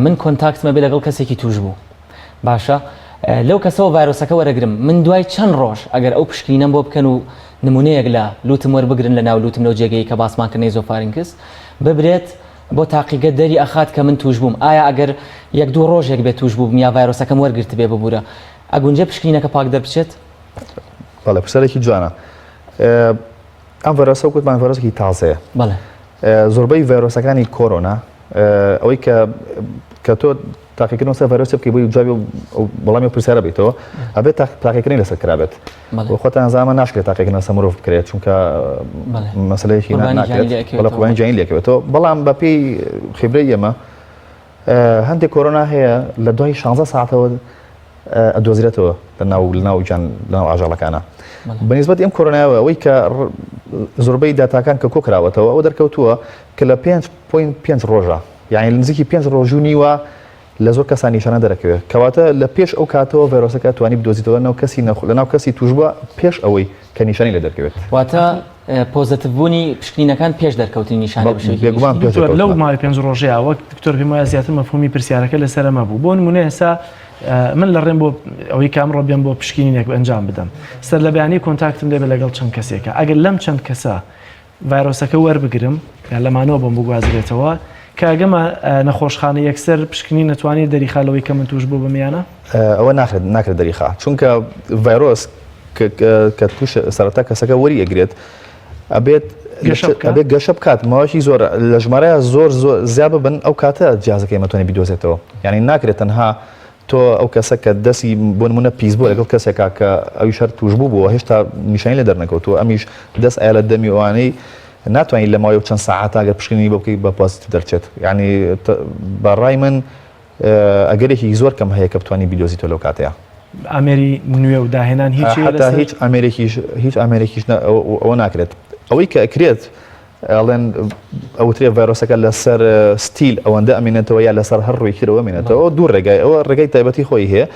من contact م ئەبێ لەگەڵ کەسێکی توش بوو باشە. لەو کەسەوە ڤایرۆسەکە وەرەگرم من دوای چەند ڕۆژ ئەگەر ئەو پشکنینەم بۆ بکەن و نمونەیەک لە لوتم وەربگرن لە ناو لوتم لەو جێگەی کە باسمان کرد nasopharynx ببرێت بۆ تاقیگە دەری ئەخات کە من توش بووم ئایا ئەگەر یەک دوو ڕۆژێک بێت توش بووبم یا ڤایرۆسەکەم وەرگرتبێ ببورە ئەگونجێ پشکنینەکە پاک دەربچێت؟ بەڵێ پرسیارێکی جوانە. ئەم ڤایرۆسە وەک وتمان ڤایرۆسێکی تازەیە. بەڵێ. زۆربەی ڤایرۆسەکانی کۆرۆنا ئەوەی کە کە تۆ تاقیکردنەوە سەر ڤایرۆسی بکەی بۆی جوابی وەڵامی ئەو پرسیارە بیتەوە ئەبێت تاقیکردنی لەسەر کرابێت خۆتان زانە ناشکرێت تاقیکردنەوە سەر مرۆڤ بکرێت چونکە مەسلەیەکی ناکرێت بەڵێ قوربانی گیانی لێکەوێتەوە بەڵام بەپێی خیبرەی ئێمە هەندێک کۆرۆنا هەیە لە دوای 16 ساعتەوە ئەدۆزرێتەوە لە ناو لە ناو گیان لە ناو ئاژەڵەکانە بەنیسبەت ئەم کۆرۆنایەوە ئەوەی کە زۆربەی داتاکان کە کۆکراوەتەوە ئەوە دەرکەوتووە کە لە 5.5 ڕۆژە یعنی لە نزیکی 5 ڕۆژ و نیوە لە زۆر کەسان نیشانە دەرەکەوێت کەواتە لە پێش ئەو کاتەوە ڤایرۆسەکە توانی بدۆزیتەوە ناو کەسی نەخ لە ناو کەسی تووشبووە پێش ئەوەی کە نیشانی لێ دەرکەوێت. واتە positive بوونی پشکنینەکان پێش دەرکەوتنی نیشانە بە شێوەیەکی بێگومان گشتی؟ پێش دکتۆر لەو دەرکەوتنە. ماوەی پێنج ڕۆژەیا وەک دکتۆر پێم وایە زیاتر مەفهومی پرسیارەکە لەسەر ئەمە بوو بۆ نمونە ئێستا من لە ڕێم بۆ ئەوەی کە ئەمڕۆ بێم بۆ پشکینینێک ئەنجام بدەم سەر لە بەیانی contact م دەبێت لەگەڵ چەند کەسێکە ئەگەر لەم چەند کەسە ڤایرۆسەکە وەربگرم یان لەمانەوە بۆم بگوازرێتەوە کە ئەگەمە نەخۆشخانە یەکسەر پشکنین نەتوانێت دەریخا لەوەی کە من توش بوو بم یانە؟ ئەوە ناکرێت ناکرێت دەریخا چونکە ڤایرۆس کە توش سەرەتا کەسەکە وەری ئەگرێت ئەبێت ئەبێت گەشە بکات ماوەی زۆر لە ژمارەیە زۆر زۆر زیاد ببن ئەو کاتە جیازەکەی مەتوانێت بیدۆزێتەوە یعنی ناکرێت تەنها تۆ ئەو کەسە کە دەستی بۆ نمونە پیس بووە لەگەڵ کەسێکا کە ئەویش هەر توشبوو بووە هێشتا نیشانی لێ دەرنەکەوتووە ئەمیش دەست ئایا لە دەمی ئەوانەی ناتوانین لە ماوەی چەند سەعاتە ئەگەر پشکنینی بۆ بکەیت بە positive دەرچێت یعنی بە ڕای من ئەگەرێکی زۆر کەم هەیە کە بتوانین بیدۆزیتەوە لەو کاتەیە. ئامێری نوێ و داهێنان هیچ حتا هیچ ئامێرێکیش هیچ ئامێرێکیش ئەوە ناکرێت ئەوەی کە ئەکرێت ئەڵێن ئەوترێ ڤایرۆسەکە لەسەر ستیل ئەوەندە ئەمێنێتەوە یا لەسەر هەر ڕووی ترەوە مێنێتەوە دوو ڕێگای ئەوە ڕێگای تایبەتی خۆی هەیە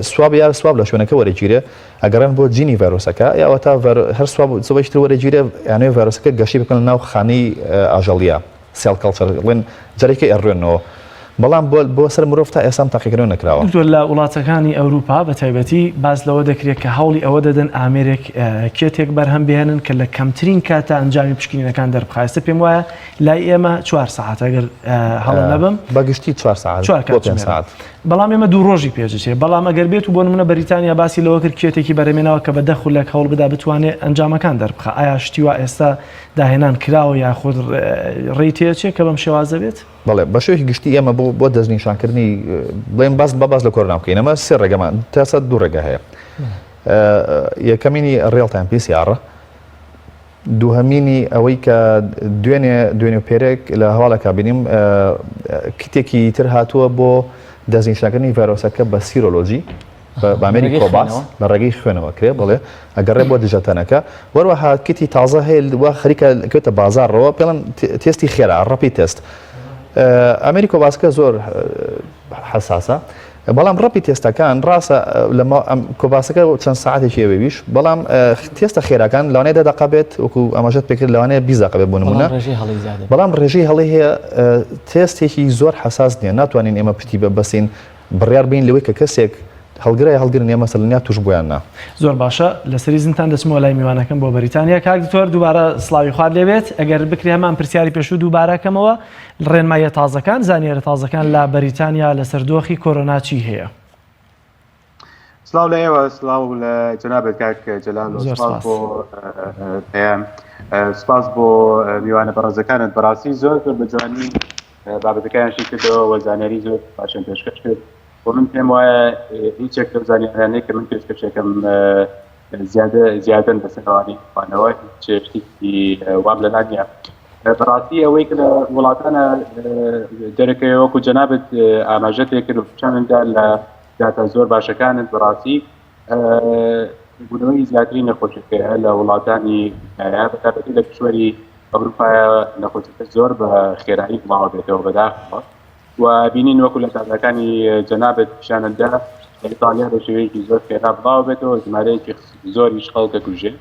swab یا swab لە شوێنەکە وەرەگیرێ ئەگەڕێن بۆ جینی ڤایرۆسەکە یا ئەوەتا هەر swab سوابیش تر وەرەگیرێ یانێ ڤایرۆسەکە گەشەی بکەن ناو خانەی ئاژەڵیە cell culture بڵێن جارێکە ئەڕوێنەوە بەڵام بۆ بۆ سەر مرۆڤ تا ئێستا ئەم تاقیکردنەوە نەکراوە. دکتۆر لە وڵاتەکانی ئەوروپا بە تایبەتی باس لەوە دەکرێت کە هەوڵی ئەوە دەدەن ئامێرێک kit ێک بەرهەم بهێنن کە لە کەمترین کاتدا ئەنجامی پشکنینەکان دەربخا ئێستا پێم وایە لای ئێمە چوار سەعات ئەگەر هەڵە نەبم بە گشتی چوار سەعات چوار بۆ پێنج کاتژمێرە سەعات. بەڵام ئێمە دوو ڕۆژی پێدەچێت بەڵام ئەگەر بێت و بۆ نمونە بەریتانیا باسی لەوە کرد kit ێکی بەرهەمێناوە کە بە دە خولەک هەوڵ بدا بتوانێت ئەنجامەکان دەربخا ئایا شتی وا ئێستا داهێنان کراوە یاخود ڕێی تێچێت کە بەم شێوازە بێت؟ بەڵێ بە شێوەیەکی گشتی ئێمە بۆ بۆ دەستنیشانکردنی بڵێن باس بە باس لە کۆرۆنا بکەین ئەمە سێ ڕێگەمان تا سەر دوو ڕێگە هەیە یەکەمینی real time PCR دووهەمینی ئەوەی کە دوێنێ دوێنێ و پێرێک لە هەواڵێکا بینیم kit ێکی تر هاتووە بۆ دەستنیشانکردنی ڤایرۆسەکە بە serology بە ئامێری cobas لە ڕێگەی خوێنەوە کرێ بڵێ ئەگەڕێ بۆ دژەتەنەکە وەروەها kit ی تازە هەیە وا خەریکە کەوتە بازاڕەوە پێڵەن تێستی خێرا rapid test ئامێری cobas ەکە زۆر حساسە بەڵام rapid test ەکان ڕاستە لە cobas ەکە چەند ساعتێکی ئەوێویش بەڵام تێستە خێراکان لەوانەیە دە دەقە بێت وەکو ئاماژەت پێکرد لەوانەیە 20 دەقە بێت بۆ نمونە بەڵام ڕێژەی هەڵەی هەیە تێستێکی زۆر حساس نییە ناتوانین ئێمە پشتی بە بەسین بڕیار بین لەوەی کە کەسێک هەڵگرە یا هەڵگر نیە مەسەلەن یا توشبووە یان نا. زۆر باشە لەسەری زنتان دەچمەوە لای میوانەکەم بۆ بەریتانیا کاک دکتۆر دووبارە سڵاوی خوات لێبێت ئەگەر بکرێ هەمان پرسیاری پێشوو دووبارە کەمەوە ڕێنماییە تازەکان زانیارە تازەکان لە بەریتانیا لەسەر دۆخی کۆرۆنا چی هەیە؟ سڵاو لە ئێوە سڵاو لە جەنابت کاک جەلال زۆر سپاس سپاس. بۆ پەیام سپاس بۆ میوانە بەڕێزەکانت بەڕاستی زۆر زۆر بە جوانی بابەتەکەیان شی کردەوە و زانیاری زۆر باشیان پێشکەش کرد و من پێم وایە هیچێک لەو زانیاریانەی کە من پێشکەشەکەم زیادە زیادن بەسەر ئەوانەی خوانەوە هیچ شتێکی وام لەلا نییە بەڕاستی ئەوەی کە لە وڵاتانە دەرەکەوێ وەکو جەنابت ئاماژە پێکرد و پیشانمدا لە داتا زۆر باشەکانت بەڕاستی بوونەوەی زیاتری نەخۆشیەکەیە لە وڵاتانی بەتایبەتی لە کشوەری ئەوروپایە نەخۆشیەکە زۆر بە خێرایی بڵاوە بێتەوە بەداخەوە و بینین وەکو لە داتاکانی جەنابت پیشانتدا لە ئیتالیا بە شێوەیەکی زۆر خێرا بڵاو بێتەوە ژمارەیەکی زۆریش خەڵک دەکوژێ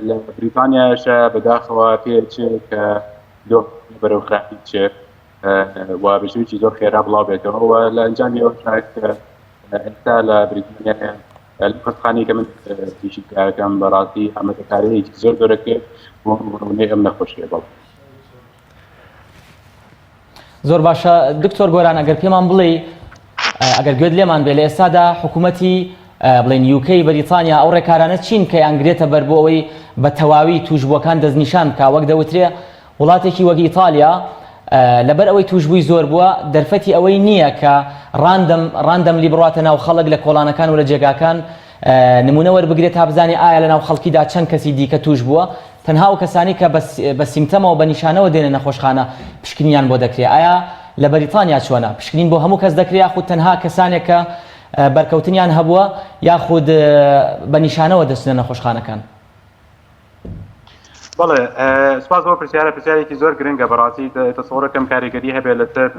لە بریتانیاشە بەداخەوە پێچێ کە دۆخ بەرەو خراپی بچێت و بە شێوەیەکی زۆر خێرا بڵاو بێتەوە و لە ئەنجامی ئەوەشا کە. ئێستا لە بریتانیا لە خەستخانەی کە من ئیشی تیاکەم بەڕاستی ئامادەکارییەکی زۆر گەورە کرد بۆ ڕووبەڕووبوونەوەی ئەم نەخۆشیە بەڵێ. زۆر باشە دکتۆر گۆران ئەگەر پێمان بڵێ ئەگەر گوێت لێمان بێ لە ئێستادا حکوومەتی بڵێن یوکەی بەریتانیا ئەو ڕێکارانە چین کە یانگرێتە بەر بۆ ئەوەی بە تەواوی توشبووەکان دەستنیشان بکە وەک دەوترێ وڵاتێکی وەک ئیتالیا لەبەر ئەوەی توشبووی زۆر بووە دەرفەتی ئەوەی نییە کە random randomly بڕاتە ناو خەڵک لە کۆڵانەکان و لە جێگاکان نمونە وەربگرێت تا بزانێ ئایا لە ناو خەڵکیدا چەند کەسی دیکە توش بووە تەنها ئەو کەسانی کە بە symptom ەوە بە نیشانەوە دێنە نەخۆشخانە پشکنینیان بۆ دەکرێت ئایا لە بەریتانیا چۆنە پشکنین بۆ هەموو کەس دەکرێت یاخود تەنها کەسانێک کە بەرکەوتنیان هەبووە یاخود بە نیشانەوە دەچنە نەخۆشخانەکان؟ بەڵێ سپاس بۆ پرسیارە پرسیارێکی زۆر گرنگە بەڕاستی تەسەوڕەکەم کاریگەری هەبێت لەسەر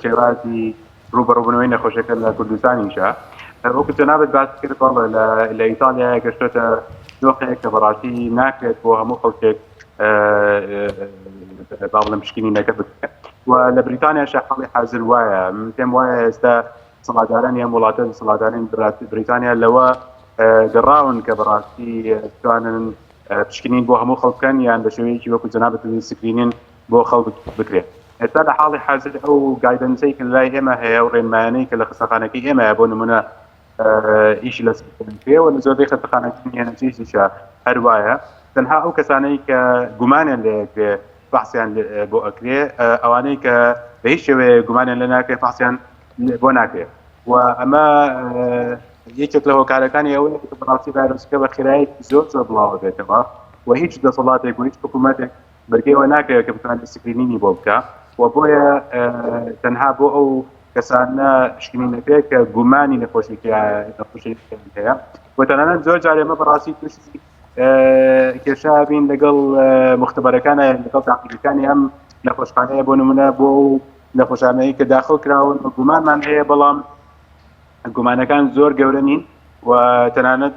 شێوازی ڕووبەڕووبوونەوەی نەخۆشیەکە لە کوردستانیشە وەکو جەنابت باس کرد بەڵێ لە ئیتالیا گەشتۆتە دۆخێک کە بەڕاستی ناکرێت بۆ هەموو خەڵکێک با بڵێم پشکنینەکە بکرێت و لە بریتانیاشە حاڵی حازر وایە من پێم وایە ئێستا دەسەڵاتدارانی ئەم وڵاتە دەسەڵاتدارانی بریتانیا لەوە گەڕاون کە بەڕاستی بتوانن پشکنین بۆ هەموو خەڵک بکەن یان بە شێوەیەکی وەکو جەنابت screening بۆ خەڵک بکرێت ئێستا لە حاڵی حازر ئەو guidance ەی کە لای ئێمە هەیە و ڕێنمایانەی کە لە خەستەخانەکەی ئێمە بۆ نمونە ئیشی لە و لە زۆربەی خەستەخانەکانی NHS یشە هەر وایە تەنها ئەو کەسانەی کە گومانیان لێ ئەکرێ فەحسیان بۆ ئەکرێ ئەوانەی کە بە هیچ شێوەیە گومانیان لێ ناکرێ فەحسیان بۆ ناکرێ و ئەمە یەکێک لە هۆکارەکانی ئەوەیە کە بەڕاستی ڤایرۆسەکە بە خێرایەکی زۆر زۆر بڵاوە بێتەوە و هیچ دەسەڵاتێک و هیچ حکوومەتێک بەرگەیەوە ناکرێت کە بتوانێت screening ی بۆ بکە و بۆیە تەنها بۆ ئەو کەسانە پشکنینەکەی کە گومانی نەخۆشی نەخۆشی هەیە و تەنانەت زۆر جار ئێمە بەڕاستی تووشی کێشە بین لەگەڵ مختبەرەکانە لەگەڵ تاقیگەکانی ئەم نەخۆشخانەیە بۆ نمونە بۆ ئەو نەخۆشانەی کە داخل کراون و گومانمان هەیە بەڵام گومانەکان زۆر گەورە نین و تەنانەت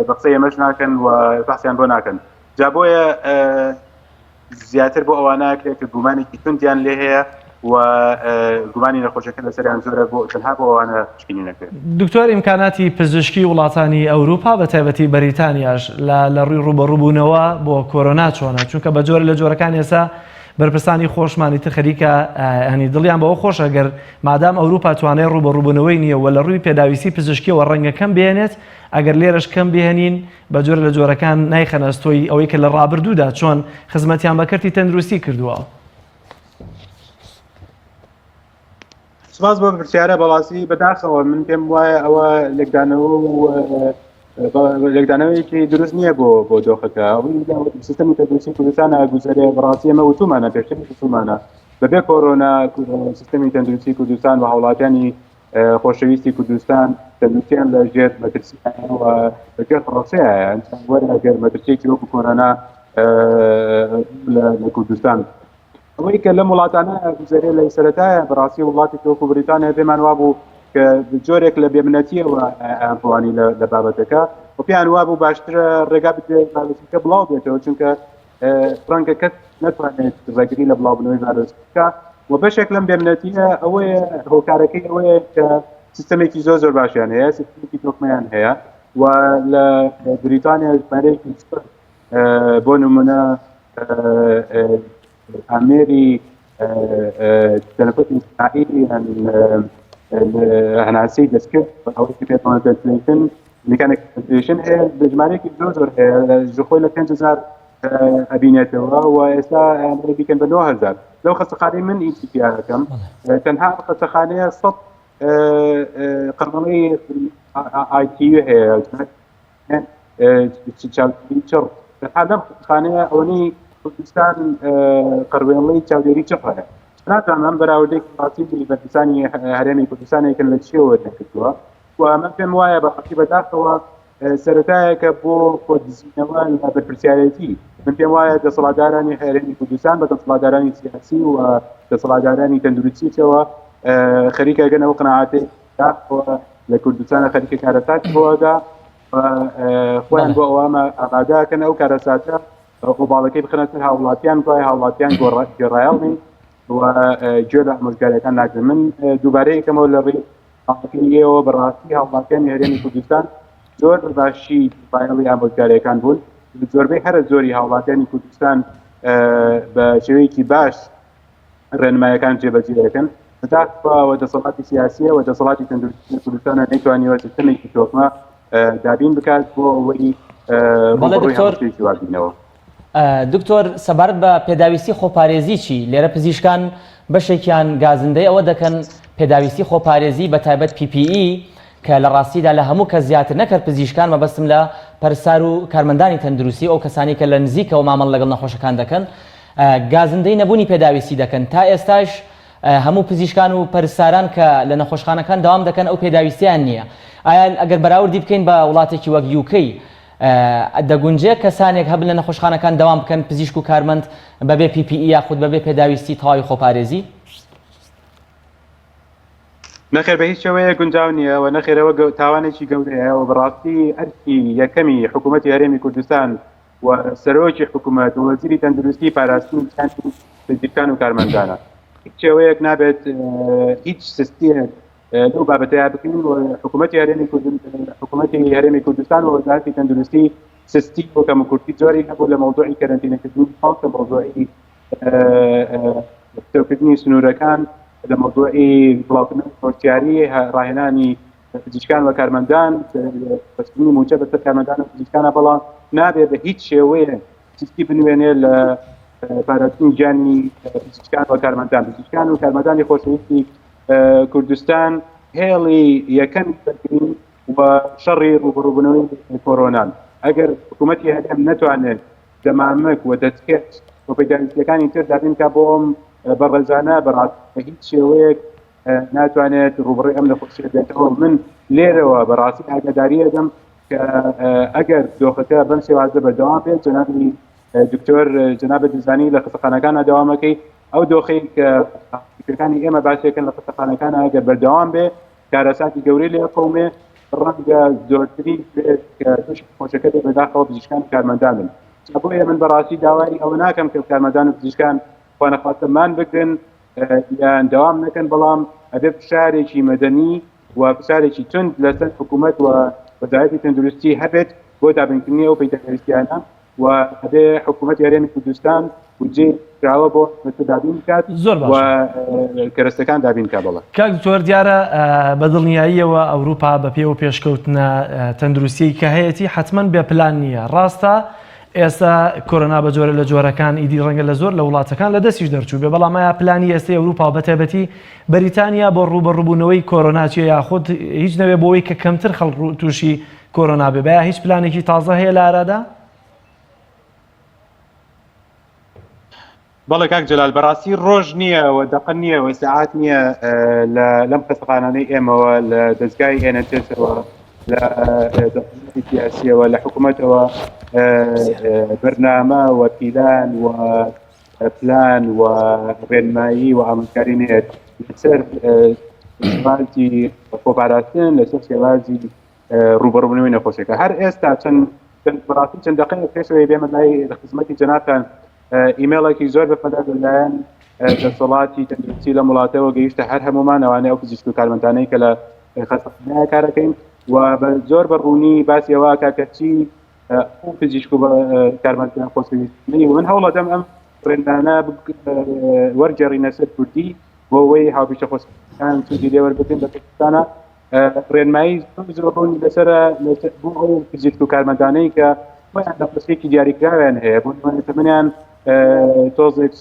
بە قسەی ئێمەش ناکەن و بەحسیان بۆ ناکەن جا بۆیە زیاتر بۆ ئەوانە کرێت کە گومانێکی توندیان لێ هەیە و گومانی نەخۆشەکە لەسەریان زۆرە بۆ تەنها بۆ ئەوانە پشکنین نەکرێت. دکتۆر ئیمکاناتی پزیشکی وڵاتانی ئەوروپا بە تایبەتی بەریتانیاش لە لە ڕووی ڕووبەڕووبوونەوە بۆ کۆرۆنا چۆنە چونکە بە جۆرە لە جۆرەکان ئێستا بەرپرسانی خۆشمانی تر خەریکە هەنی دڵیان بەوە خۆشە گەر مادام ئەوروپا توانای ڕووبەڕووبوونەوەی نییە و لە ڕووی پێداویستی پزیشکیەوە ڕەنگە کەم بێنێت ئەگەر لێرەش کەم بهێنین بە جۆرە لە جۆرەکان نایخەنە ئەستۆی ئەوەی کە لە ڕابردوودا چۆن خزمەتیان بە کەرتی تەندروستی کردووە. سپاس بۆ پرسیارە بەڕاستی بەداخەوە من پێم وایە ئەوە لێکدانەوە و لێکدانەوەیەکی دروست نییە بۆ بۆ دۆخەکە سیستەمی تەندروستی کوردستان ئاگوزەرێ بەڕاستی ئێمە وتومانە پێشتر وتومانە بەبێ کۆرۆنا سیستەمی تەندروستی کوردستان و هاوڵاتیانی خۆشەویستی کوردستان تەندروستیان لە ژێر مەترسیایە و لە ژێر هەڕەشەیە وەرە ئەگەر مەترسیەکی وەکو کۆرۆنا لە کوردستان ئەوەی کە لەم وڵاتانە گوزەرێ لە سەرەتایە بەڕاستی وڵاتێکی وەکو بریتانیا پێمان وابوو کە جۆرێک لە بێمنەتیەوە ئەیانڕوانی لە بابەتەکە و پێیان وابوو باشترە ڕێگا بدرێت ڤایرۆسەکە بڵاو بێتەوە چونکە ڕەنگە کەس نەتوانێت ڕێگری لە بڵاوبوونەوەی ڤایرۆس بکە و بەشێک لەم بێمنەتیە ئەوەیە هۆکارەکەی ئەوەیە کە سیستەمێکی زۆر زۆر باشیان هەیە سیستمێکی تۆکمەیان هەیە و لە بریتانیا ژمارەیەکی زۆر بۆ نمونە ئامێری تەنەفسی سناعی یان هەناسەی دەستکرد ئەوەی کە پێتوانە ventilation mechanic ventilation هەیە بە ژمارەیەکی زۆر زۆر هەیە لە خۆی لە 5000 ئەبینێتەوە و ئێستا ئەیانەوێت بیکەن بە 9000 لەو خەستەخانەی من ئیشی پیا دەکەم تەنها ئەو خەستەخانەیە 100 قەرمەڵی ITU هەیە چاودێری چڕ تەنها لەم خانەیە ئەوەنەی کوردستان قەروێڵەی چاودێری چڕ هەیە نازانم ئەم بەراوردێک ڕاستی بەرپرسانی هەرێمی کوردستانێکن لە چیەوە نەکردووە و من پێم وایە بەڕاستی بەداخەوە سەرەتایەکە بۆ خۆدزینەوە لە بەرپرسیارێتی من پێم وایە دەسەڵاتدارانی هەرێمی کوردستان بە دەسەڵاتدارانی سیاسی و دەسەڵاتدارانی تەندروستیشەوە خەریکە گەن ئەو قەناعەتەی لە کوردستانە خەریکە کارەسات بۆدا خۆیان بۆ ئەوامە ئامادەکەن ئەو کارەساتە ئۆباڵەکەی بخەنە سەر هاوڵاتیان دوای هاوڵاتیان گۆڕایەڵ بین و گوێ لە ئامۆژگاریەکان ناگرن من دووبارە یەکەمەوە لە ڕێی. ماڵەکەی ئێوە بەڕاستی هاوڵاتیانی هەرێمی کوردستان زۆر بە باشی فایڵی ئامۆژگاریەکان بوون زۆربەی هەرە زۆری هاوڵاتیانی کوردستان بە شێوەیەکی باش ڕێنمایەکان جێبەجێ دەکەن بەداخەوە دەسەڵاتی سیاسیە و دەسەڵاتی تەندروستی کوردستانە نەیتوانیوە سیستەمێکی تۆکمە دابین بکات بۆ ئەوەی بەڵێ ڕووبەڕووی دکتۆر هەڕەشەیەکی وا بینەوە. دکتۆر سەبارەت بە پێداویستی خۆپارێزی چی؟ لێرە پزیشکان بەشێکیان گازندەی ئەوە دەکەن پێداویستی خۆپارێزی بە تایبەت PPE کە لە ڕاستیدا لە هەموو کەس زیاتر نەک هەر پزیشکان مەبەستم لە پەرستار و کارمەندانی تەندروستی و ئەو کەسانەی کە لە نزیکەوە مامەڵە لەگەڵ نەخۆشەکان دەکەن گازندەی نەبوونی پێداویستی دەکەن تا ئێستاش هەموو پزیشکان و پەرستاران کە لە نەخۆشخانەکان دەوام دەکەن ئەو پێداویستیان نییە ئایا ئەگەر بەراوردی بکەین بە وڵاتێکی وەک UK دەگونجێ کەسانێک هەبن لە نەخۆشخانەکان دەوام بکەن پزیشک و کارمەند بەبێ PPE یاخود بەبێ پێداویستی تەواوی خۆپارێزی؟ نەخێر بە هیچ شێوەیەک گونجاو نییە و نەخێرەوە تاوانێکی گەورەیە و بەڕاستی ئەرکی یەکەمی حکوومەتی هەرێمی کوردستان و سەرۆکی حکوومەت و وەزیری تەندروستی پاراستنی گیانی پزیشکان و کارمەندانە. هیچ شێوەیەک نابێت هیچ سستیەک لەو بابەتەیا بکەین و حکوومەتی هەرێمی حکوومەتی هەرێمی کوردستان و وەزارەتی تەندروستی سستی و کەموکورتی زۆری هەبوو لە مەوزوعی کەرەنتینەکردنی خەڵک لە مەوزوعی پتەوکردنی سنوورەکان لە مەوزوعی بڵاوکردنەوەی هۆشیاری ڕاهێنانی پزیشکان و کارمەندان بەستنی موچە بەسەر کارمەندان و پزیشکانە بەڵام نابێ بە هیچ شێوەیە سستی بنوێنێ لە پاراستنی گیانی پزیشکان و کارمەندان پزیشکان و کارمەندانی خۆشەویستی کوردستان هێڵی یەکەم بەرگری و شەڕی ڕوبڕوبنەوەی کۆرۆنان ئەگەر حکوومەتی هەرێم نەتوانێت دەمامک و دەستکێش و پێداویستیەکانی تر دابین کا بۆ ئەم بەڕێزانە بەڕاست بە هیچ شێوەیەک ناتوانێت ڕوبڕی ئەم نەخۆشیە بێتەوە من لێرەوە بەڕاستی ئاگاداری ئەدەم کە ئەگەر دۆخەکە بەم شێوازە بەردەوام بێت جەنابی دکتۆر جەنابت دەزانی لە خەستەخانەکانە دەوامەکەی ئەو دۆخەی کە پزیشکەکانی ئێمە باسیەکەن لە خەستەخانەکانە ئەگەر بەردەوام بێ کارەساتی گەورەی لێ قەومێ ڕەنگە زۆرترین بێت کە تووشی نەخۆشەکە بێ بەداخەوە پزیشکان و کارمەندانن جا بۆیە من بەڕاستی داوای ئەوە ناکەم کە کارمەندان و پزیشکان خوانەخواستە مان بگرن یان دەوام نەکەن بەڵام ئەبێ فشارێکی مەدەنی و فشارێکی توند لەسەر حکوومەت و وەزارەتی تەندروستی هەبێت بۆ دابینکردنی ئەو پێداویستیانە و ئەبێ حکوومەتی هەرێمی کوردستان بودجەی کراوە بۆ مەسە دابین بکات زۆر و باشە. کەرەستەکان دابین بکات بەڵێ. کاک دکتۆر دیارە بە دڵنیاییەوە ئەوروپا بە پێی ئەو پێشکەوتنە تەندروستیەی کە هەیەتی حەتمەن بێ پلان نییە ڕاستە ئێستا کۆرۆنا بە جۆرە لە جۆرەکان ئیدی ڕەنگە لە زۆر لە وڵاتەکان لە دەستیش دەرچوو بێ بەڵام ئایا پلانی ئێستەی ئەوروپا و بەتایبەتی بەریتانیا بۆ ڕووبەڕووبوونەوەی کۆرۆنا چییە یاخود هیچ نەبێ بۆ ئەوەی کە کەمتر خەڵک تووشی کۆرۆنا بێ بەیا هیچ پلانێکی تازە هەیە لە ئارادا؟ بەڵێ کاک جەلال بەڕاستی ڕۆژ نییە و دەقە نییە و سەعات نییە لە لەم خەستەخانانەی ئێمەوە لە دەستگای NHS-ەوە لە دەسەڵاتی سیاسیەوە لە حکوومەتەوە بەرنامە و پیلان و پلان و ڕێنمایی و ئامۆژگاری نێت لەسەر شێوازی خۆپاراستن لەسەر شێوازی ڕووبەڕووبوونەوەی نەخۆشیەکە هەر ئێستا چەند بەڕاستی چەند دەقەیەک پێشەوەی بێمە لای لە خزمەتی جەنابتان ئیمێڵێکی زۆر بەپەلە لەلایەن دەسەڵاتی تەندروستی لەم وڵاتەوە گەیشتە هەر هەمومان ئەوانەی ئەو پزیشک و کارمەندانەی کە لە خەستەخانەیە کارەکەین و بە زۆر بە ڕوونی باسی ئەوە کە کە چی ئەو پزیشک و کارمەندان خۆشەویستنی و من هەوڵەدەم ئەم ڕێنمانە وەرگێڕینە سەر کوردی بۆ ئەوەی هاوپیشە خۆشەویستەکان سوودی لێ وەربگرن لە کوردستانە ڕێنمایی زۆر زۆر ڕوونی لەسەرە بۆ ئەو پزیشک و کارمەندانەی کە خۆیان نەخۆشیەکی دیاریکراویان هەیە بۆ نمونە تەمەنیان تۆزێک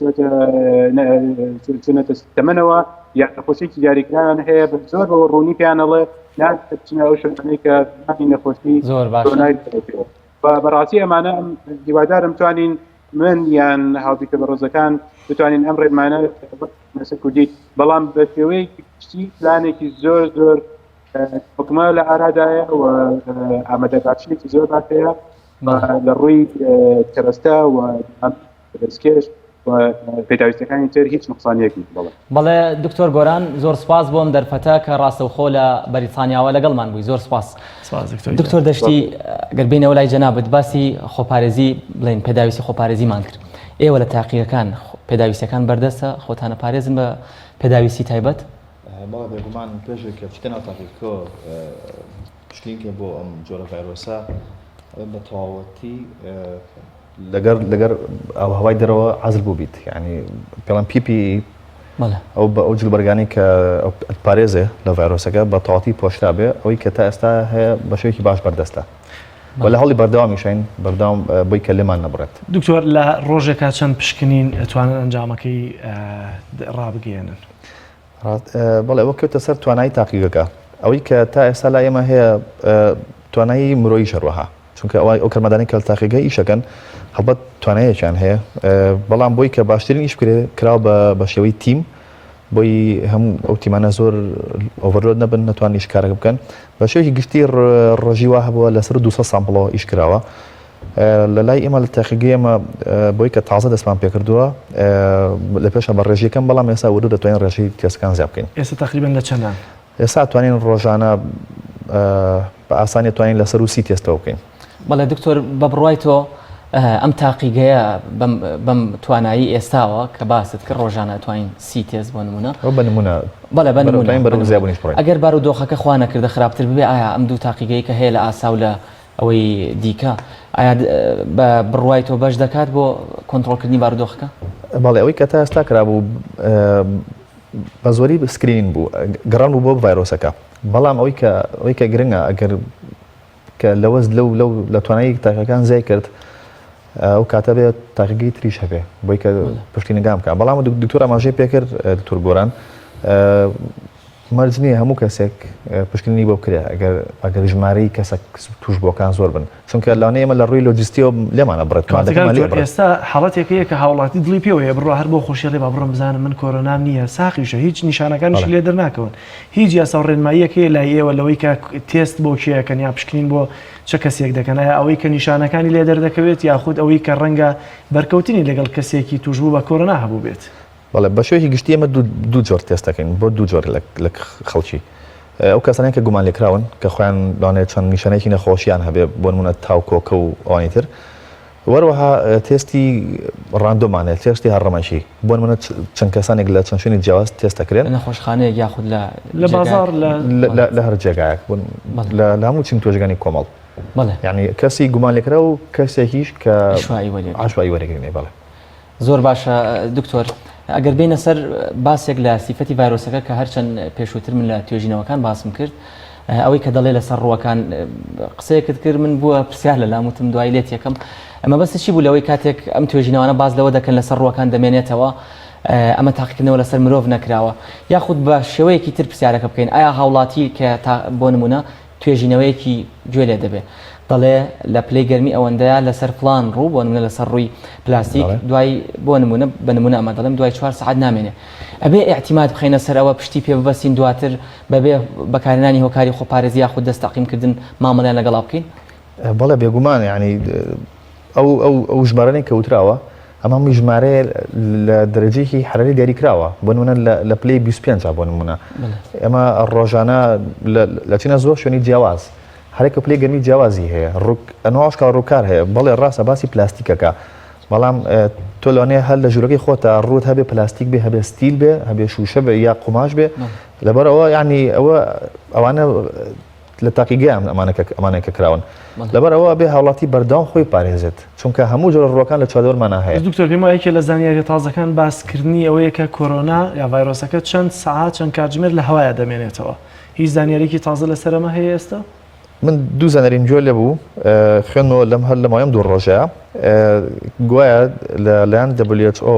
چونەتە تەمەنەوە یان نەخۆشیەکی دیاریکراویان هەیە بە زۆر بەوە ڕوونی پێیان ئەڵێ نابێت بچنە ئەو شوێنانەی کە زمانی نەخۆشی زۆر باشە. کۆرۆنای لێ بەڕاستی ئەمانە هیوادارم توانین من یان هاوپیشە بەڕێزەکان بتوانین ئەم ڕێنمانە لەسەر کوردی بەڵام بە شێوەیەکی گشتی پلانێکی زۆر زۆر حکومە لە ئارادایە و ئامادەباشیەکی زۆر باش هەیە لە ڕووی کەرەستە و دەستکێش و پێداویستەکانی تر هیچ نوقسانیەک نیە. بەڵێ. بەڵێ دکتۆر گۆران زۆر سوپاس بۆ ئەم دەرفەتە کە ڕاستەوخۆ لە بەریتانیاوە لەگەڵمان بووی زۆر سوپاس. سپاس دکتۆر گیان. دکتۆر دەشتی گەر بێینەوە لای جەنابت باسی خۆپارێزی بڵێین پێداویستی خۆپارێزیمان کرد ئێوە لە تاقیگەکان پێداویستیەکان بەردەستە خۆتانە پارێزن بە پێداویستی تایبەت؟ بەڵێ بێگومان پێش ئەوەی کە بچیتە ناو تاقیگەکەوە پشکنینکە بۆ ئەم جۆرە ڤایرۆسە ئەبێت بە تەواوەتی لەگەر لەگەر ئاوهەوای دەرەوە عزل بووبیت یعنی پێڵەن پیپی ئەو بە ئەو جلوبەرگانەی کە پارێزێ لە ڤایرۆسەکە بە تەواتی پۆشرا بێ ئەوەی کە تا ئێستا هەیە بە شێوەیەکی باش بەردەستە و لە هەوڵی بەردەوامیشین بەردەوام بۆی کە لێمان نەبڕێت. دکتۆر لە ڕۆژێکا چەند پشکنین ئەتوانن ئەنجامەکەی ڕابگەیەنن؟ بەڵێ ئەوە کەوتە سەر توانایی تاقیگەکە ئەوەی کە تا ئێستا لای ئێمە هەیە توانایی مرۆیی هەروەها چونکە ئەوای ئەو کەرمەدانەی کە لە تاقیگە ئیشەکەن هەڵبەت توانایەکیان هەیە بەڵام بۆی کە باشترین ئیش بکرێ کراوە بە بە شێوەی تیم بۆی هەموو ئەو تیمانە زۆر overload نەبن نەتوان ئیش کارەکە بکەن بە شێوەیەکی گشتی ڕۆژی وا هەبووە لەسەر 200 sample ەوە ئیش کراوە لە لای ئێمە لە تاقیگەی ئێمە بۆی کە تازە دەستمان پێکردووە لە پێشە بە ڕێژەکەم بەڵام ئێستا وردە دەتوانین ڕێژەی تێستەکان زیاد بکەین. ئێستا تەقریبەن لە چەندان؟ ئێستا توانین ڕۆژانە بە ئاسانی توانین لەسەر و سی تێستەوە بکەین. بەڵێ دکتۆر بە بڕوای تۆ ئەم تاقیگەیە بەم توانایی ئێستاوە کە باست کرد ڕۆژانە توانین سی تێست بۆ نمونە بە نمونە بەڵێ بە نمونە ئەگەر بارودۆخەکە خوا نەکردە خراپتر ببێ ئایا ئەم دوو تاقیگەی کە هەیە لە ئاسا و لە ئەوەی دیکە ئایا بە بڕوای تۆ بەش دەکات بۆ کۆنترۆڵکردنی بارودۆخەکە؟ بەڵێ ئەوەی کە تا ئێستا کرابوو بە زۆری screening بوو گەڕان بوو بۆ ڤایرۆسەکە بەڵام ئەوەی کە ئەوەی کە گرنگە ئەگەر کە لەوەز لەو لەو لە توانایی تاقیەکان زیای کرد ئەو کاتە بێت تاقیگەی تریش هەبێ بۆی کە پشتینەگان بکە بەڵام دکتۆر ئاماژەی پێکرد دکتۆر گۆران مەرج نییە هەموو کەسێک پشکنینی بۆ بکرێت ئەگەر ئەگەر ژمارەی کەسە تووشبووەکان زۆر بن چونکە لەوانەیە ئێمە لە ڕووی لۆجستیەوە لێمانە بڕێت مادەکەمان لێ بڕێت. ئێستا حاڵەتێک هەیە کە هاوڵاتی دڵی پێوەیە بڕوا هەر بۆ خۆشی ئەڵێ با بڕۆم بزانم من کۆرۆنام نییە ساقیشە هیچ نیشانەکانیشی لێ دەرناکەون هیچ یاسا و ڕێنماییەک هەیە لای ئێوە لەوەی کە تێست بۆ کێ ئەکەن یا پشکنین بۆ چ کەسێک دەکەن ئایا ئەوەی کە نیشانەکانی لێ دەردەکەوێت یاخود ئەوەی کە ڕەنگە بەرکەوتنی لەگەڵ کەسێکی تووشبوو بە کۆرۆنا هەبووبێت؟ بەڵێ بەشێوەیەکی گشتی ئێمە دوو جۆر تێست دەکەین بۆ دوو جۆر لە خەڵکی ئەو کەسانەی کە گومانلێکراون کە خۆیان لەوانەیە چەند نیشانەیەکی نەخۆشیان هەبێ بۆ نمونە تاو کۆکە و ئەوانی تر وەروەها تێستی random مان هەیە تێستی هەڕەمەکی بۆ نمونە چەند کەسانێک لە چەند شوێنی جیاواز تێست دەکرێن لە نەخۆشخانەیەک یاخود لە لە بازاڕ لە لە هەر جێگایەک لە هەموو چین توێژەکانی کۆمەڵ یعنی کەسی گومانلێکراو و کەسێکیش کە عشوایی وەرەگرین بەڵێ زۆر باشە دکتۆر ئەگەر بینە سەر باسێک لە سیفەتی ڤایرۆسەکە کە هەرچەند پێشووتر من لە توێژینەوەکان باسم کرد ئەوەی کە دەڵێ لەسەر ڕووەکان قسەیەکت کرد من بووە پرسیار لە لام وتم دوای لێت یەکەم ئەمە بەس چی بوو لەوەی کاتێک ئەم توێژینەوانە باز لەوە دەکەن لەسەر ڕووەکان دەمێنێتەوە ئەمە تاقیکردنەوە لەسەر مرۆڤ نەکراوە یاخود بە شێوەیەکی تر پرسیارەکە بکەین ئایا هاوڵاتی کە تا بۆ نمونە توێژینەوەیەکی گوێ لێ دەبێ دەڵێ لە پلەی گەرمی ئەوەندەیە لەسەر فڵان ڕوو بۆ نمونە لەسەر ڕووی پلاستیک دوای بۆ نمونە بە نمونە ئەمە دەڵێم دوای چوار سەعات نامێنێ ئەبێ ئیعتیماد بخەینە سەر ئەوە پشتی پێ ببەستین دواتر بەبێ بەکارهێنانی هۆکاری خۆپارێزی یاخود دەست تەعقیمکردن مامەڵەیان لەگەڵا بکەین؟ بەڵێ بێگومان یانی ئەو ئەو ئەو ژمارانەی کە وتراوە ئەمە هەمووی ژمارەیە لە دەرەجەیەکی حەراری دیاری کراوە بۆ نمونە لە پلەی 25 بۆ نمونە ئێمە ڕۆژانە لە چینە زۆر شوێنی جیاواز هەرێکە پلەی گەرمی جیاوازی هەیە ڕوک ئەنواش ڕووکار هەیە بەڵێ ڕاستە باسی پلاستیکەکە بەڵام تۆ لەوانەیە هەر لە ژوورەکەی خۆتا ڕوت هەبێ پلاستیک بێ هەبێ ستیل بێ هەبێ شوشە بێ یا قوماش بێ لەبەرەوە یعنی ئەوە ئەوانە لە تاقیگەیان ئەمانە کە کراون. لەبەر ئەوە ئەبێ هاوڵاتی بەردەوام خۆی بپارێزێت، چونکە هەموو جۆرە ڕووەکان لە چواردەورمانا هەیە. دکتۆر پێم وایە یەکێ لە زانیاریە تازەکان باسکردنی ئەوەیە کە کۆرۆنا یا ڤایرۆسەکە چەند سەعات چەند کاتژمێر لە هەوایا دەمێنێتەوە هیچ زانیاریەکی تازە لەسەر ئەمە هەیە ئێستا؟ من دوو زانیاریم گوێ لێ بوو خوێندمەوە لەم هەر لە ماوەی ئەم دوو ڕۆژەیە گوایە لە لایەن WHO